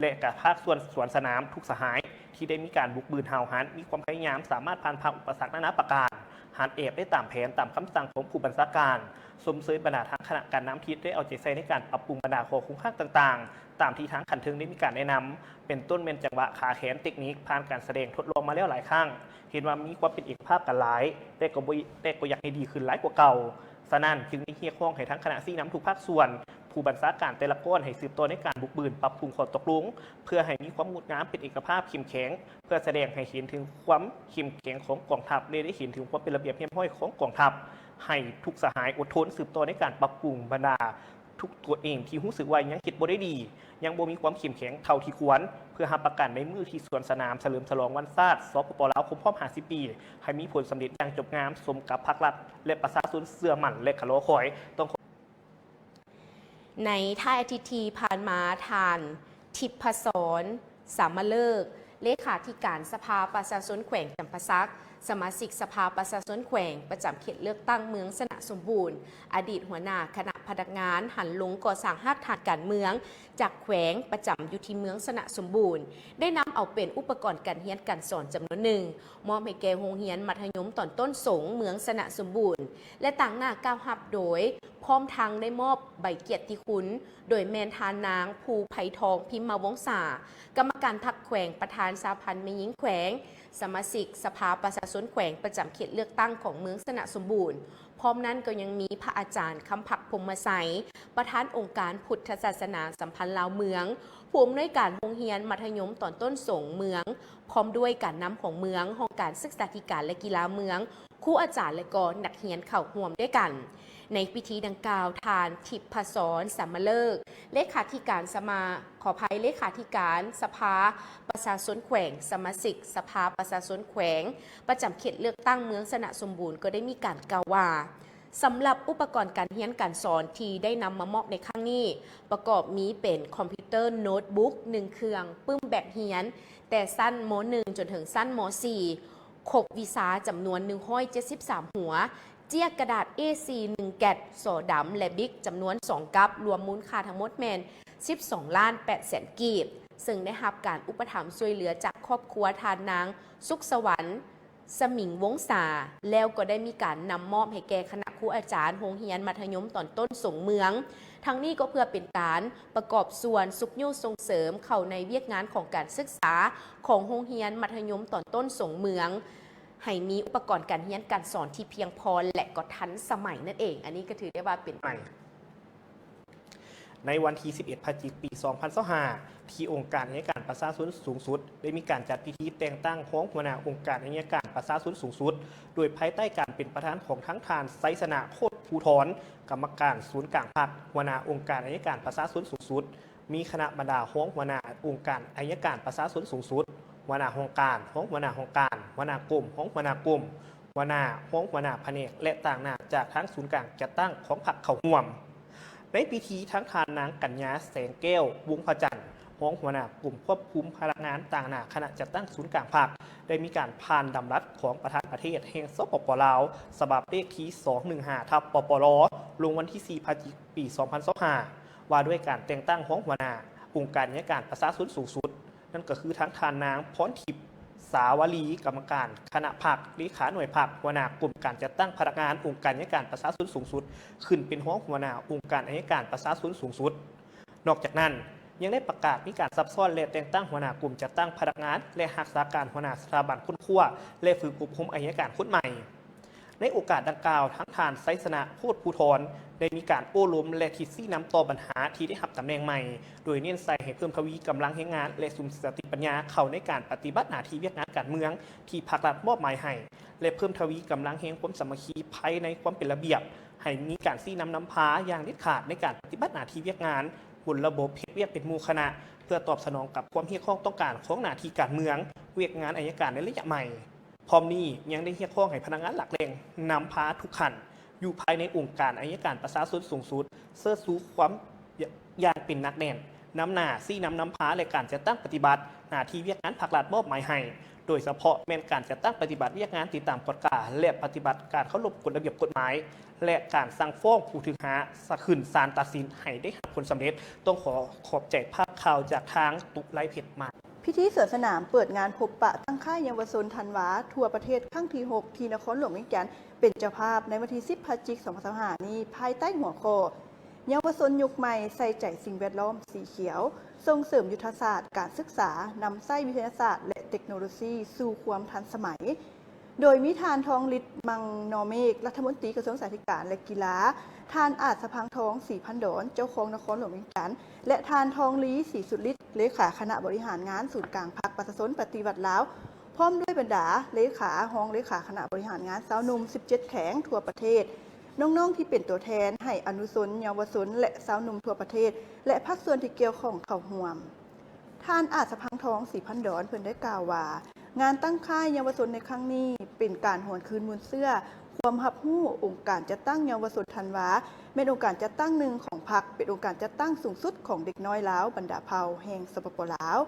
ແລະ ກະພາກສ່ວນສວນສະໜາມທຸກສະຫາຍ ທີ່ໄດ້ມີການບຸກບືນຫ້າວຫັນ, ມີຄວາມພະຍາຍາມສາມາດຜ່ານຜ່ານອຸປະສັກນານາປະການ, ຫັດແອບໄດ້ຕາມແຜນ, ຕາມຄຳສັ່ງຂອງຜູ້ບັນຊາການ, ຊົມເຊີຍບັນດາທາງຄະນະການນຳທີ່ໄດ້ເອົາໃຈໃສ່ໃນການປັບປຸງບັນດາຂໍ້ຄົງຄ້າງຕ່າງໆ ຕາມທີ່ທາງຂັ້ນເທິງໄດ້ມີການແນະນຳ, ເປັນຕົ້ນແມ່ນຈັງຫວະ, ຂາແຂນ, ເຕັກນິກ, ຜ່ານການສະແດງທົດລອງມາແລ້ວຫຼາຍຄັ້ງ. ເຫັນວ່າມີຄວາມເປັນເອກະພາບກັນຫຼາຍ, ແຕ່ກໍບໍ່, ແຕ່ກໍຢາກໃຫ້ດີຂຶ້ນຫຼາຍກວ່າເກົ່າ. ສະນັ້ນ, ຈຶ່ງໄດ້ຮຽກຮ້ອງໃຫ້ທາງຄະນະຊີ້ນຳທຸກພາກສ່ວນ, ຜູ້ບັນຊາການແຕ່ລະກ້ອນໃຫ້ສືບຕໍ່ໃນການບຸກບືນປັບປຸງຂໍ້ຕົກລົງ, ເພື່ອໃຫ້ມີຄວາມງົດງາມເປັນເອກະພາບເຂັ້ມແຂງ, ເພື່ອສະແດງໃຫ້ເຫັນເຖິງຄວາມເຂັ້ມແຂງຂອງກອງທັບ ແລະ ໄດ້ເຫັນເຖິງຄວາມເປັນລະບຽບຮຽບຮ້ອຍຂອງກອງທັບ, ໃຫ້ທຸກສະຫາຍອົດທົນສືບຕໍ່ໃນການປັບປຸງບັນດາ ທຸກຕົວເອງທີ່ຮູ້ສຶກວ່າຍັງເຮັດບໍ່ໄດ້ດີ, ຍັງບໍ່ມີຄວາມເຂັ້ມແຂງເທົ່າທີ່ຄວນ, ເພື່ອຮັບປະກັນໃນມື້ທີ່ສວນສະໜາມສະເຫຼີມສະຫຼອງວັນຊາດ ສປປ ລາວ ຄົບຮອບຫ້າສິບປີ ໃຫ້ມີຜົນສຳເລັດຢ່າງຈົບງາມ, ສົມກັບພັກລັດ ແລະ ປະຊາຊົນເຊື່ອໝັ້ນ ແລະ ກະລໍຄອຍ. ຕ້ອງ ໃນທ້າຍອາທິດທີ່ຜ່ານມາ, ທ່ານ ທິບພະສອນ ສາມະເລີກ, ເລຂາທິການສະພາປະຊາຊົນແຂວງຈຳປາສັກ, ສະມາຊິກສະພາປະຊາຊົນແຂວງປະຈຳເຂດເລືອກຕັ້ງເມືອງຊະນະສົມບູນ, ອະດີດຫົວໜ້າຄະນະພະນັກງານຫັນລົງກໍ່ສ້າງຮາກຖານການເມືອງຈາກແຂວງປະຈຳຢູ່ທີ່ເມືອງຊະນະສົມບູນ ໄດ້ນຳເອົາເປັນອຸປະກອນການຮຽນການສອນຈຳນວນໜຶ່ງ ມອບໃຫ້ແກ່ໂຮງຮຽນມັດທະຍົມຕອນຕົ້ນສົງເມືອງຊະນະສົມບູນ ແລະ ຕາງໜ້າກ່າວຮັບໂດຍ ພ້ອມທັງໄດ້ມອບໃບກຽດຕິຄຸນ ໂດຍແມ່ນທ່ານນາງ ພູໄພທອງ ພິມມະວົງສາ, ກຳມະການພັກແຂວງ, ປະທານສະຫະພັນແມ່ຍິງແຂວງ, ສະມາຊິກສະພາປະຊາຊົນແຂວງປະຈຳເຂດເລືອກຕັ້ງຂອງເມືອງຊະນະສົມບູນ. ພ້ອມນັ້ນກໍຍັງມີພະອາຈານ ຄຳພັກ ພົມມະໄຊ, ປະທານອົງການພຸດທະສາສະໜາສຳພັນລາວເມືອງ, ຜູ້ອຳນວຍການໂຮງຮຽນມັດທະຍົມຕອນຕົ້ນສົງເມືອງ, ພ້ອມດ້ວຍການນຳຂອງເມືອງ, ຫ້ອງການສຶກສາທິການ ແລະ ກິລາເມືອງ, ຄູອາຈານ ແລະ ກໍນັກຮຽນເຂົ້າຮ່ວມດ້ວຍກັນ. ໃນພິທີດັ່ງກ່າວ, ທ່ານ ທິບພະສອນ ສາມະເລີກ, ເລຂາທິການສະມາ, ຂໍອະໄພ, ເລຂາທິການສະພາປະຊາຊົນແຂວງ, ສະມາຊິກສະພາປະຊາຊົນແຂວງ ປະຈຳເຂດເລືອກຕັ້ງເມືອງຊະນະສົມບູນ ກໍໄດ້ມີການກ່າວວ່າ, ສຳລັບອຸປະກອນການຮຽນການສອນທີ່ໄດ້ນຳມາມອບໃນຄັ້ງນີ້ ປະກອບມີເປັນຄອມພິວເຕີໂນ້ດບຸກໜຶ່ງເຄື່ອງ, ປຶ້ມແບບຮຽນແຕ່ຊັ້ນ ມໍໜຶ່ງ ຈົນເຖິງຊັ້ນ ມໍສີ່ ຄົບວິຊາຈຳນວນໜຶ່ງຮ້ອຍເຈັດສິບສາມຫົວ, ເຈ້ຍກະດາດ ເອສີ່ ໜຶ່ງແກັດ, ສໍດຳ ແລະ ບິກ ຈຳນວນສອງກັບ, ລວມມູນຄ່າທັງໝົດແມ່ນສິບສອງລ້ານແປດແສນກີບ, ເຊິ່ງໄດ້ຮັບການອຸປະຖຳຊ່ວຍເຫຼືອຈາກຄອບຄົວທ່ານນາງ ສຸກສະຫວັນ ສະໝິງວົງສາ, ແລ້ວກໍໄດ້ມີການນຳມອບໃຫ້ແກ່ຄະນະຄູອາຈານໂຮງຮຽນມັດທະຍົມຕອນຕົ້ນສົງເມືອງ. ທັງນີ້ກໍເພື່ອເປັນການປະກອບສ່ວນຊຸກຍູ້ສົ່ງເສີມເຂົ້າໃນວຽກງານຂອງການສຶກສາຂອງໂຮງຮຽນມັດທະຍົມຕອນຕົ້ນສົງເມືອງ, ໃຫ້ມີອຸປະກອນການຮຽນການສອນທີ່ພຽງພໍ ແລະ ກໍທັນສະໄໝນັ້ນເອງ. ອັນນີ້ກໍຖືໄດ້ວ່າເປັນ ໃນວັນທີສິບເອັດ ພະຈິກ ປີສອງພັນຊາວຫ້າ ທີ່ອົງການໄອຍະການປະຊາຊົນສູງສຸດ ໄດ້ມີການຈັດພິທີແຕ່ງຕັ້ງຮອງຫົວໜ້າອົງການໄອຍະການປະຊາຊົນສູງສຸດ ໂດຍພາຍໃຕ້ການເປັນປະທານຂອງທັງທ່ານ ໄຊຊະນະ ໂຄດພູທອນ, ກຳມະການສູນກາງພັກ, ຫົວໜ້າອົງການໄອຍະການປະຊາຊົນສູງສຸດ, ມີຄະນະບັນດາຮອງຫົວໜ້າອົງການໄອຍະການປະຊາຊົນສູງສຸດ, ຫົວໜ້າຫ້ອງການ, ຮອງຫົວໜ້າຫ້ອງການ, ຫົວໜ້າກົມ, ຮອງຫົວໜ້າກົມ, ຫົວໜ້າ, ຮອງຫົວໜ້າພະແນກ ແລະ ຕາງໜ້າຈາກທາງສູນກາງຈັດຕັ້ງຂອງພັກເຂົ້າຮ່ວມ. ໃນພິທີ, ທັງທ່ານນາງ ກັນຍາ ແສງແກ້ວ ວົງພະຈັນ, ຮອງຫົວໜ້າກົມຄວບຄຸມພະນັກງານຕາງໜ້າຄະນະຈັດຕັ້ງສູນກາງພັກ ໄດ້ມີການຜ່ານດຳລັດຂອງປະທານປະເທດແຫ່ງ ສປປ ລາວ ສະບັບເລກທີສອງໜຶ່ງຫ້າ ທັບ ປປລ ລົງວັນທີສີ່ ພະຈິກ ປີສອງພັນຊາວຫ້າ ວ່າດ້ວຍການແຕ່ງຕັ້ງຮອງຫົວໜ້າອົງການໄອຍະການປະຊາຊົນສູງສຸດ. ນັ້ນກໍຄືທັງທ່ານນາງ ພອນທິບ ສາວາລີ ກຳມະການຄະນະພັກ, ເລຂາໜ່ວຍພັກ, ຫົວໜ້າກົມການຈັດຕັ້ງພະນັກງານອົງການໄອຍະການປະຊາຊົນສູງສຸດ ຂຶ້ນເປັນຮອງຫົວໜ້າອົງການໄອຍະການປະຊາຊົນສູງສຸດ. ນອກຈາກນັ້ນ, ຍັງໄດ້ປະກາດມີການຊັບຊ້ອນ ແລະ ແຕ່ງຕັ້ງຫົວໜ້າກົມຈັດຕັ້ງພະນັກງານ ແລະ ຮັກສາການຫົວໜ້າສະຖາບັນຄົ້ນຄວ້າ ແລະ ຝຶກອົບຮົມໄອຍະການຄົນໃໝ່. ໃນໂອກາດດັ່ງກ່າວ, ທັງທ່ານ ໄຊຊະນະ ໂພດພູທອນ ໄດ້ມີການໂອ້ລົມ ແລະ ທິດຊີ້ນຳຕໍ່ບັນຫາທີ່ໄດ້ຮັບຕຳແໜ່ງໃໝ່, ໂດຍເນັ້ນໃສ່ໃຫ້ເພີ່ມທະວີກຳລັງແຮງງານ ແລະ ສຸມສະຕິປັນຍາເຂົ້າໃນການປະຕິບັດໜ້າທີ່ວຽກງານການເມືອງທີ່ພັກລັດມອບໝາຍໃຫ້ ແລະ ເພີ່ມທະວີກຳລັງແຮງຄວາມສາມັກຄີພາຍໃນຄວາມເປັນລະບຽບ, ໃຫ້ມີການຊີ້ນຳນຳພາຢ່າງເດັດຂາດໃນການປະຕິບັດໜ້າທີ່ວຽກງານບົນລະບົບເຮັດວຽກເປັນໝູ່ຄະນະ ເພື່ອຕອບສະໜອງກັບຄວາມຮຽກຮ້ອງຕ້ອງການຂອງໜ້າທີ່ການເມືອງ, ວຽກງານໄອຍະການໃນໄລຍະໃໝ່. ພ້ອມນີ້ຍັງໄດ້ຮຽກຮ້ອງໃຫ້ພະນັກງານຫຼັກແຫຼ່ງນຳພາທຸກຂັ້ນຢູ່ພາຍໃນອົງການໄອຍະການປະຊາຊົນສູງສຸດ ເຊີດຊູຄວາມຢ່າງເປັນໜັກແໜ້ນ, ນຳໜ້າຊີ້ນຳນຳພາ ແລະ ການຈັດຕັ້ງປະຕິບັດໜ້າທີ່ວຽກງານພັກລັດມອບໝາຍໃຫ້, ໂດຍສະເພາະແມ່ນການຈັດຕັ້ງປະຕິບັດວຽກງານຕິດຕາມກວດກາ ແລະ ປະຕິບັດການເຄົາລົບກົດລະບຽບກົດໝາຍ ແລະ ການສັ່ງຟ້ອງຜູ້ຖືກຫາສະຂຶ້ນສານຕັດສິນໃຫ້ໄດ້ຮັບຜົນສຳເລັດ. ຕ້ອງຂໍຂອບໃຈພາບຂ່າວຈາກທາງຕຸໄລເພັດມາ. ພິທີສວນສະໜາມເປີດງານພົບປະຕັ້ງຄ້າຍເຍົາວະຊົນທັນວາທົ່ວປະເທດຄັ້ງທີຫົກ ທີ່ນະຄອນຫຼວງວຽງຈັນເປັນເຈົ້າພາບໃນວັນທີສິບ ພະຈິກ ສອງພັນຊາວຫ້ານີ້ ພາຍໃຕ້ຫົວຂໍ້ ເຍົາວະຊົນຍຸກໃໝ່ໃສ່ໃຈສິ່ງແວດລ້ອມສີຂຽວ, ສົ່ງເສີມຍຸດທະສາດການສຶກສາ, ນຳໃຊ້ວິທະຍາສາດ ແລະ ເຕັກໂນໂລຊີສູ່ຄວາມທັນສະໄໝ. ໂດຍມີທ່ານ ທອງລິດ ມັງນໍເມກ ລັດຖະມົນຕີກະຊວງສຶກສາທິການ ແລະ ກິລາ, ທ່ານ ອາດສະພັງທອງ ສີພັນດອນ ເຈົ້າຄອງນະຄອນຫຼວງວຽງຈັນ ແລະ ທ່ານ ທອງລີ ສີສຸລິດ ເລຂາຄະນະບໍລິຫານງານສູນກາງພັກປະຊາຊົນປະຕິວັດລາວ, ພ້ອມດ້ວຍບັນດາເລຂາ, ຮອງເລຂາຄະນະບໍລິຫານງານຊາວໜຸ່ມສິບເຈັດແຂວງທົ່ວປະເທດ, ນ້ອງໆທີ່ເປັນຕົວແທນໃຫ້ອະນຸຊົນເຍົາວະຊົນ ແລະ ຊາວໜຸ່ມທົ່ວປະເທດ ແລະ ພາກສ່ວນທີ່ກ່ຽວຂ້ອງເຂົ້າຮ່ວມ. ທ່ານ ອາດສະພັງທອງ ສີພັນດອນ ເພິ່ນໄດ້ກ່າວວ່າ ງານຕັ້ງຄ້າຍເຍົາວະຊົນໃນຄັ້ງນີ້ ເປັນການຫວນຄືນມູນເຊື້ອຄວາມຮັບຮູ້ອົງການຈັດຕັ້ງເຍົາວະຊົນທັນວາ ແມ່ນອົງການຈັດຕັ້ງໜຶ່ງຂອງພັກ, ເປັນອົງການຈັດຕັ້ງສູງສຸດຂອງເດັກນ້ອຍລາວບັນດາເຜົ່າແຫ່ງ ສປປ ລາວ,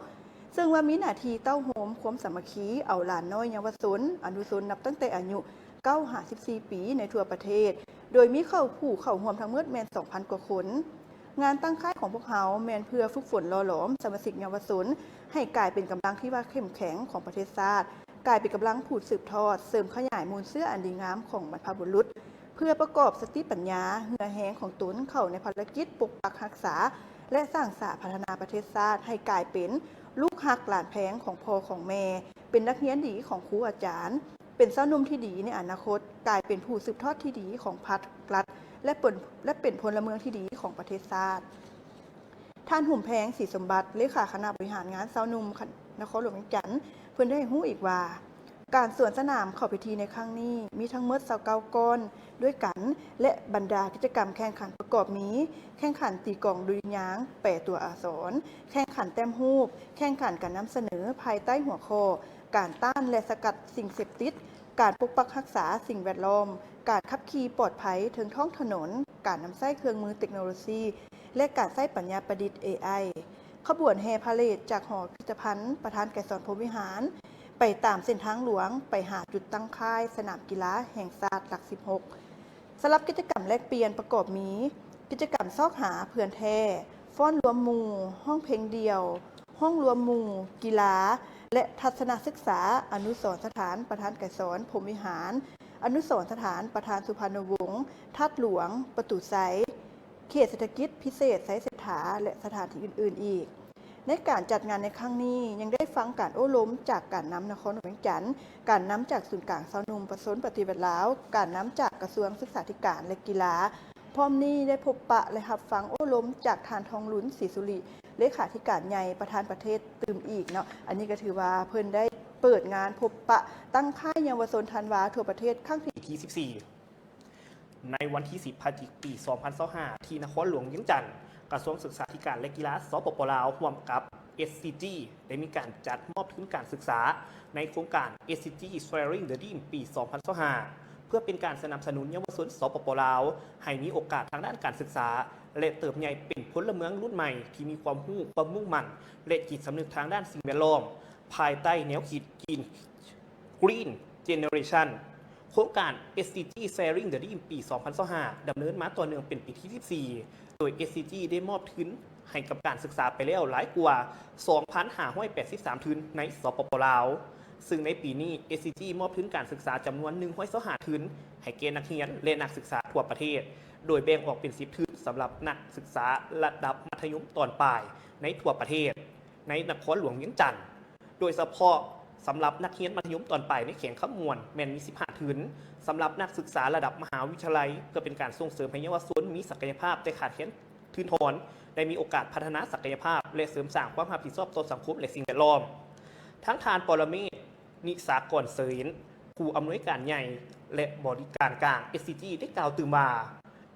ເຊິ່ງວ່າມີໜ້າທີ່ເຕົ້າໂຮມຄວາມສາມັກຄີ ເອົາຫຼານນ້ອຍເຍົາວະຊົນ, ອະນຸຊົນ ນັບຕັ້ງແຕ່ອາຍຸ ເກົ້າຫາສິບສີ່ປີໃນທົ່ວປະເທດ, ໂດຍມີເຂົ້າ ຜູ້ເຂົ້າຮ່ວມທັງໝົດແມ່ນສອງພັນກວ່າຄົນ. ງານຕັ້ງຄ້າຍຂອງພວກເຮົາແມ່ນເພື່ອຝຶກຝົນຫຼໍ່ຫຼອມສະມາຊິກເຍົາວະຊົນໃຫ້ກາຍເປັນກຳລັງທີ່ວ່າເຂັ້ມແຂງຂອງປະເທດຊາດ, ກາຍເປັນກຳລັງຜູດສືບທອດ, ເສີມຂະຫຍາຍມູນເຊື້ອອັນດີງາມຂອງບັນພະບຸລຸດ, ເພື່ອປະກອບສະຕິປັນຍາ, ເຫື່ອແຮງຂອງຕົນເຂົ້າໃນພາລະກິດປົກປັກຮັກສາ ແລະ ສ້າງສາພັດທະນາປະເທດຊາດໃຫ້ກາຍເປັນລູກຮັກຫຼານແພງຂອງພໍ່ຂອງແມ່, ເປັນນັກຮຽນດີຂອງຄູອາຈານ, ເປັນຊາວໜຸ່ມທີ່ດີໃນອະນາຄົດ, ກາຍເປັນຜູ້ສືບທອດທີ່ດີຂອງພັກລັດ ແລະ ເປັນ ແລະ ເປັນພົນລະເມືອງທີ່ດີຂອງປະເທດຊາດ. ທ່ານ ຫຸມແພງ ສີສົມບັດ ເລຂາຄະນະບໍລິຫານງານຊາວໜຸ່ມນະຄອນຫຼວງວຽງຈັນ ເພິ່ນໄດ້ໃຫ້ຮູ້ອີກວ່າ ການສວນສະໜາມເຂົ້າພິທີໃນຄັ້ງນີ້ມີທັງໝົດຊາວເກົ້າກ້ອນດ້ວຍກັນ ແລະ ບັນດາກິດຈະກຳແຂ່ງຂັນປະກອບມີ ແຂ່ງຂັນຕີກອງດຸລິຍາງແປຕົວອັກສອນ, ແຂ່ງຂັນແຕ້ມຮູບ, ແຂ່ງຂັນການນຳສະເໜີພາຍໃຕ້ຫົວຂໍ້ ການຕ້ານ ແລະ ສະກັດສິ່ງເສບຕິດ, ການປົກປັກຮັກສາສິ່ງແວດລ້ອມ, ການຂັບຂີ່ປອດໄພເທິງທ້ອງຖະໜົນ, ການນຳໃຊ້ເຄື່ອງມືເຕັກໂນໂລຊີ ແລະ ການໃຊ້ປັນຍາປະດິດ ເອໄອ. ຂະບວນແຫ່ພາເຣດຈາກຫໍພິພິທະພັນປະທານໄກສອນ ພົມວິຫານ ໄປຕາມເສັ້ນທາງຫຼວງ ໄປຫາຈຸດຕັ້ງຄ້າຍສະໜາມກິລາແຫ່ງຊາດຫຼັກສິບຫົກ. ສຳລັບກິດຈະກຳແລກປ່ຽນປະກອບມີ ກິດຈະກຳຊອກຫາເພື່ອນແທ້, ຟ້ອນລວມໝູ່, ຮ້ອງເພງດ່ຽວ, ຮ້ອງລວມໝູ່, ກິລາ ແລະ ທັດສະນະສຶກສາ ອະນຸສອນສະຖານປະທານໄກສອນ ພົມວິຫານ, ອະນຸສອນສະຖານປະທານສຸພານຸວົງ, ທາດຫຼວງ, ປະຕູໄຊ, ເຂດເສດຖະກິດພິເສດໄຊເສດຖາ ແລະ ສະຖານທີ່ອື່ນໆອີກ. ໃນການຈັດງານໃນຄັ້ງນີ້ ຍັງໄດ້ຟັງການໂອ້ລົມຈາກການນຳນະຄອນຫຼວງວຽງຈັນ, ການນຳຈາກສູນກາງຊາວໜຸ່ມປະຊາຊົນປະຕິວັດລາວ, ການນຳຈາກກະຊວງສຶກສາທິການ ແລະ ກິລາ. ພ້ອມນີ້ໄດ້ພົບປະ ແລະ ຮັບຟັງໂອ້ລົມຈາກທ່ານ ທອງລຸນ ສີສຸລິ ເລຂາທິການໃຫຍ່ປະທານປະເທດຕື່ມອີກເນາະ. ອັນນີ້ກໍຖືວ່າເພິ່ນໄດ້ເປີດງານພົບປະຕັ້ງຄ້າຍເຍົາວະຊົນທັນວາທົ່ວປະເທດຄັ້ງທີ ທີສິບສີ່ ໃນວັນທີສິບ ພະຈິກ ປີສອງພັນຊາວຫ້າ ທີ່ນະຄອນຫຼວງວຽງຈັນ, ກະຊວງສຶກສາທິການ ແລະ ກິລາ ສປປ ລາວ ຮ່ວມກັບ ເອສຊີຈີ ໄດ້ມີການຈັດມອບທຶນການສຶກສາ ໃນໂຄງການ ເອສຊີຈີ Sharing the Dream ປີສອງພັນຊາວຫ້າ ເພື່ອເປັນການສະໜັບສະໜູນເຍົາວະຊົນ ສປປ ລາວ ໃຫ້ມີໂອກາດທາງດ້ານການສຶກສາ ແລະ ເຕີບໃຫຍ່ເປັນພົນລະເມືອງລຸ້ນໃໝ່ທີ່ມີຄວາມຮູ້, ຄວາມມຸ່ງໝັ້ນ ແລະ ຈິດສຳນຶກທາງດ້ານສິ່ງແວດລ້ອມ ພາຍໃຕ້ແນວຄິດ Green Green Generation. ໂຄງການ ເອສຊີຈີ Sharing the Dream ປີສອງພັນຊາວຫ້າ ດຳເນີນມາຕໍ່ເນື່ອງເປັນປີທີສິບສີ່ ໂດຍ ເອສຊີຈີ ໄດ້ມອບທຶນໃຫ້ກັບການສຶກສາໄປແລ້ວຫຼາຍກວ່າ ສອງພັນຫ້າຮ້ອຍແປດສິບສາມ ທຶນໃນ ສປປ ລາວ, ຊຶ່ງໃນປີນີ້ ເອສຊີຈີ ມອບທຶນການສຶກສາຈຳນວນ ໜຶ່ງຮ້ອຍຊາວຫ້າ ທຶນ ໃຫ້ແກ່ນັກຮຽນ ແລະ ນັກສຶກສາທົ່ວປະເທດ, ໂດຍແບ່ງອອກເປັນ ສິບ ທຶນ ສຳລັບນັກສຶກສາລະດັບມັດທະຍົມຕອນປາຍໃນທົ່ວປະເທດ ໃນນະຄອນຫຼວງວຽງຈັນ. ໂດຍສະເພາະສຳລັບນັກຮຽນມັດທະຍົມຕອນປາຍໃນແຂວງຄຳມ່ວນ ແມ່ນມີ ສິບຫ້າ ທຶນ, ສຳລັບນັກສຶກສາລະດັບມະຫາວິທະຍາໄລ ເພື່ອເປັນການສົ່ງເສີມໃຫ້ເຍົາວະຊົນມີສັກກະຍະພາບແຕ່ຂາດແຄນທຶນທອນ ໄດ້ມີໂອກາດພັດທະນາສັກກະຍະພາບ ແລະ ເສີມສ້າງຄວາມຮັບຜິດຊອບຕໍ່ສັງຄົມ ແລະ ສິ່ງແວດລ້ອມ. ທາງທ່ານ ປະລະເມດ ນິສາກອນເສີນ ຜູ້ອຳນວຍການໃຫຍ່ ແລະ ບໍລິການກາງ ເອສຊີຈີ ໄດ້ກ່າວຕື່ມວ່າ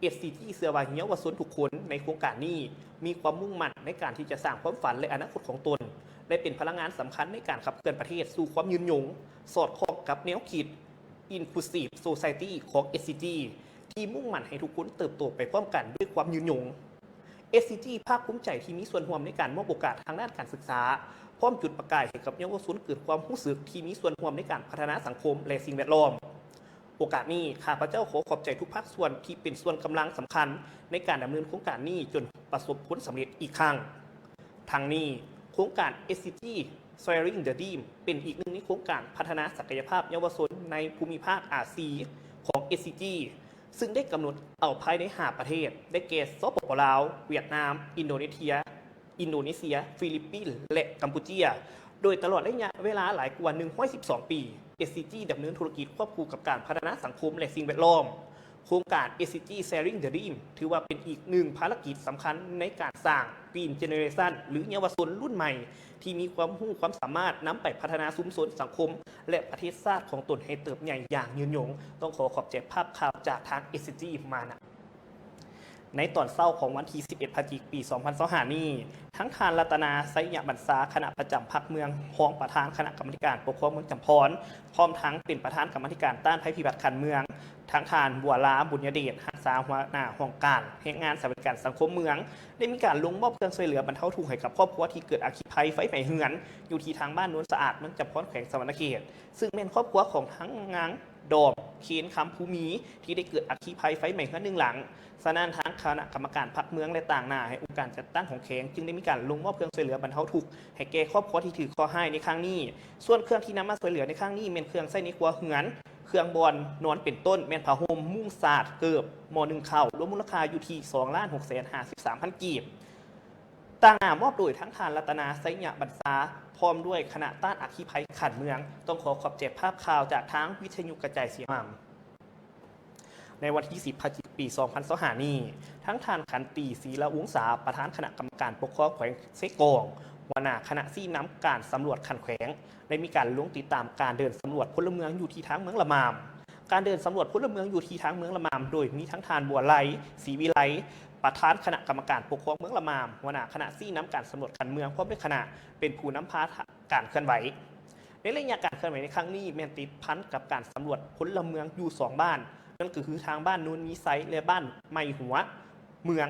ເອສຊີຈີ ເຊື່ອວ່າເຍົາວະຊົນທຸກຄົນໃນໂຄງການນີ້ມີຄວາມມຸ່ງໝັ້ນໃນການທີ່ຈະສ້າງຄວາມຝັນ ແລະ ອະນາຄົດຂອງຕົນ ແລະ ເປັນພະລັງງານສຳຄັນໃນການຂັບເຄື່ອນປະເທດສູ່ຄວາມຍືນຍົງ, ສອດຄ່ອງກັບແນວຄິດ Inclusive Society ຂອງ ເອສຊີຈີ ທີ່ມຸ່ງໝັ້ນໃຫ້ທຸກຄົນເຕີບໂຕໄປພ້ອມກັນດ້ວຍຄວາມຍືນຍົງ. ເອສຊີຈີ ພາກພູມໃຈທີ່ມີສ່ວນຮ່ວມໃນການມອບໂອກາດທາງດ້ານການສຶກສາ, ພ້ອມຈຸດປະກາຍໃຫ້ກັບເຍົາວະຊົນເກີດຄວາມຮູ້ສຶກທີ່ມີສ່ວນຮ່ວມໃນການພັດທະນາສັງຄົມ ແລະ ສິ່ງແວດລ້ອມ. ໂອກາດນີ້ ຂ້າພະເຈົ້າຂໍຂອບໃຈທຸກພາກສ່ວນທີ່ເປັນສ່ວນກຳລັງສຳຄັນໃນການດຳເນີນໂຄງການນີ້ຈົນປະສົບຜົນສຳເລັດອີກຄັ້ງ. ທັງນີ້, ໂຄງການ ເອສຊີຈີ Sharing the Dream ເປັນອີກໜຶ່ງໃນໂຄງການພັດທະນາສັກກະຍະພາບເຍົາວະຊົນໃນພູມິພາກອາຊີຂອງ ເອສຊີຈີ ຊຶ່ງໄດ້ກຳນົດເອົາພາຍໃນຫ້າປະເທດ ໄດ້ແກ່ ສປປ ລາວ, ຫວຽດນາມ, ອິນໂດເນເຊຍ, ອິນໂດເນເຊຍ, ຟີລິບປິນ ແລະ ກຳປູເຈຍ. ໂດຍຕະຫຼອດໄລຍະເວລາຫຼາຍກວ່າໜຶ່ງຮ້ອຍສິບສອງປີ, ເອສຊີຈີ ດຳເນີນທຸລະກິດຄວບຄູ່ກັບການພັດທະນາສັງຄົມ ແລະ ສິ່ງແວດລ້ອມ. ໂຄງການ ເອສຊີຈີ Sharing the Dream ຖືວ່າເປັນອີກໜຶ່ງພາລະກິດສຳຄັນໃນການສ້າງ Green Generation ຫຼື ເຍົາວະຊົນລຸ້ນໃໝ່ທີ່ມີຄວາມຮູ້ຄວາມສາມາດນຳໄປພັດທະນາຊຸມຊົນ, ສັງຄົມ ແລະ ປະເທດຊາດຂອງຕົນໃຫ້ເຕີບໃຫຍ່ຢ່າງຍືນຍົງ. ຕ້ອງຂໍຂອບໃຈພາບຂ່າວຈາກທາງ ເອສຊີຈີ ມານະ. ໃນຕອນເຊົ້າຂອງວັນທີສິບເອັດ ພະຈິກ ປີສອງພັນຊາວຫ້ານີ້, ທັງທ່ານ ລັດຕະນາ ໄຊຍະບັນຊາ ຄະນະປະຈຳພັກເມືອງ, ຮອງປະທານຄະນະກຳມາທິການປົກຄອງເມືອງຈຳພອນ, ພ້ອມທັງເປັນປະທານກຳມາທິການຕ້ານໄພພິບັດຂັ້ນເມືອງ, ທັງທ່ານ ບົວລາ ບຸນຍະເດດ ຮັກສາຫົວໜ້າຫ້ອງການແຮງງານສະຫວັດດີການສັງຄົມເມືອງ ໄດ້ມີການລົງມອບເຄື່ອງຊ່ວຍເຫຼືອບັນເທົາທຸກໃຫ້ກັບຄອບຄົວທີ່ເກີດອັກຄີໄພໄຟໄໝ້ເຮືອນ ຢູ່ທີ່ທາງບ້ານໂນນສະອາດ ເມືອງຈຳພອນ ແຂວງສະຫວັນນະເຂດ, ຊຶ່ງແມ່ນຄອບຄົວຂອງທັງນາງ ດອມ ເຄນຄຳພູມີ ທີ່ໄດ້ເກີດອັກຄີໄພໄຟໄໝ້ເຮືອນໜຶ່ງຫຼັງ. ສະນັ້ນ, ທາງຄະນະກຳມະການພັກເມືອງ ແລະ ຕາງໜ້າໃຫ້ອົງການຈັດຕັ້ງຂອງແຂວງ ຈຶ່ງໄດ້ມີການລົງມອບເຄື່ອງຊ່ວຍເຫຼືອບັນເທົາທຸກໃຫ້ແກ່ຄອບຄົວທີ່ຖືກເຄາະຮ້າຍໃນຄັ້ງນີ້. ສ່ວນເຄື່ອງທີ່ນຳມາຊ່ວຍເຫຼືອໃນຄັ້ງນີ້ ແມ່ນເຄື່ອງໃຊ້ໃນຄົວເຮືອນ, ເຄື່ອງບ່ອນນອນເປັນຕົ້ນ ແມ່ນຜ້າຫົ່ມ, ມຸ້ງສາດ, ເກີບ, ໝໍ້ໜຶ້ງເຂົ້າ, ລວມມູນລະຄ່າຢູ່ທີ່ສອງລ້ານຫົກແສນຫ້າສິບສາມພັນກີບ. ຕາງໜ້າມອບໂດຍທັງທ່ານລັດຕະນາ ໄຊຍະບັນຊາ ພ້ອມດ້ວຍຄະນະຕ້ານອັກຄີໄພຂັ້ນເມືອງ. ຕ້ອງຂໍຂອບໃຈພາບຂ່າວຈາກທາງວິທະຍຸກະຈາຍສຽງມາມ. ໃນວັນທີສິບ ພະຈິກ ປີສອງພັນຊາວຫ້ານີ້, ທັງທ່ານ ຂັນຕີ ສີລະວົງສາ ປະທານຄະນະກຳມະການປົກຄອງແຂວງເຊກອງ, ຫົວໜ້າຄະນະຊີ້ນຳການສຳຫຼວດຂັ້ນແຂວງ ໄດ້ມີການລົງຕິດຕາມການເດີນສຳຫຼວດພົນລະເມືອງຢູ່ທີ່ທາງເມືອງລະມາມ. ການເດີນສຳຫຼວດພົນລະເມືອງຢູ່ທີ່ທາງເມືອງລະມາມ ໂດຍມີທັງທ່ານ ບົວໄລ ສີວິໄລ ປະທານຄະນະກຳມະການປົກຄອງເມືອງລະມາມ, ຫົວໜ້າຄະນະຊີ້ນຳການສຳຫຼວດຂັ້ນເມືອງ ພ້ອມດ້ວຍຄະນະ ເປັນຜູ້ນຳພາການເຄື່ອນໄຫວ. ໃນໄລຍະການເຄື່ອນໄຫວໃນຄັ້ງນີ້ ແມ່ນຕິດພັນກັບການສຳຫຼວດພົນລະເມືອງຢູ່ສອງບ້ານ, ນັ້ນກໍຄືທາງບ້ານໂນນມີໄຊ ແລະ ບ້ານໃໝ່ຫົວເມືອງ,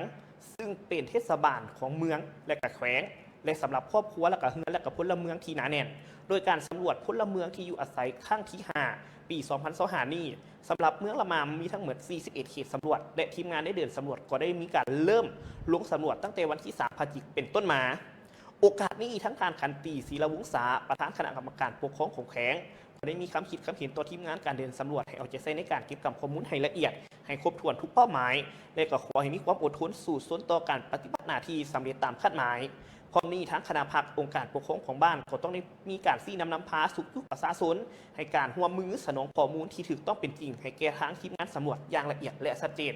ຊຶ່ງເປັນເທດສະບານຂອງເມືອງ ແລະ ກະແຂວງ ແລະ ສຳລັບຄອບຄົວ ແລະ ກະເຮືອນ ແລະ ກະພົນລະເມືອງທີ່ໜາແໜ້ນ. ໂດຍການສຳຫຼວດພົນລະເມືອງທີ່ຢູ່ອາໄສຄັ້ງທີຫ້າ ປີສອງພັນຊາວຫ້ານີ້, ສຳລັບເມືອງລະມາມມີທັງໝົດສີ່ສິບເອັດເຂດສຳຫຼວດ ແລະ ທີມງານໄດ້ເດີນສຳຫຼວດກໍໄດ້ມີການເລີ່ມລົງສຳຫຼວດຕັ້ງແຕ່ວັນທີສາມ ພະຈິກເປັນຕົ້ນມາ. ໂອກາດນີ້, ທັງທ່ານ ຂັນຕີ ສີລະວົງສາ ປະທານຄະນະກຳມະການປົກຄອງຂອງແຂວງ ກໍໄດ້ມີຄຳຄິດຄຳເຫັນຕໍ່ທີມງານການເດີນສຳຫຼວດໃຫ້ເອົາໃຈໃສ່ໃນການເກັບກຳຂໍ້ມູນໃຫ້ລະອຽດ, ໃຫ້ຄົບຖ້ວນທຸກເປົ້າໝາຍ ແລະ ກໍຂໍໃຫ້ມີຄວາມອົດທົນສູ້ຊົນຕໍ່ການປະຕິບັດໜ້າທີ່ສຳເລັດຕາມຄາດໝາຍ. ພ້ອມນີ້, ທາງຄະນະພັກ ອົງການປົກຄອງຂອງບ້ານ ກໍຕ້ອງໄດ້ມີການຊີ້ນຳນຳພາຊຸກຍູ້ປະຊາຊົນໃຫ້ການຮ່ວມມືສະໜອງຂໍ້ມູນທີ່ຖືກຕ້ອງເປັນຈິງໃຫ້ແກ່ທາງທີມງານສຳຫຼວດຢ່າງລະອຽດ ແລະ ຊັດເຈນ.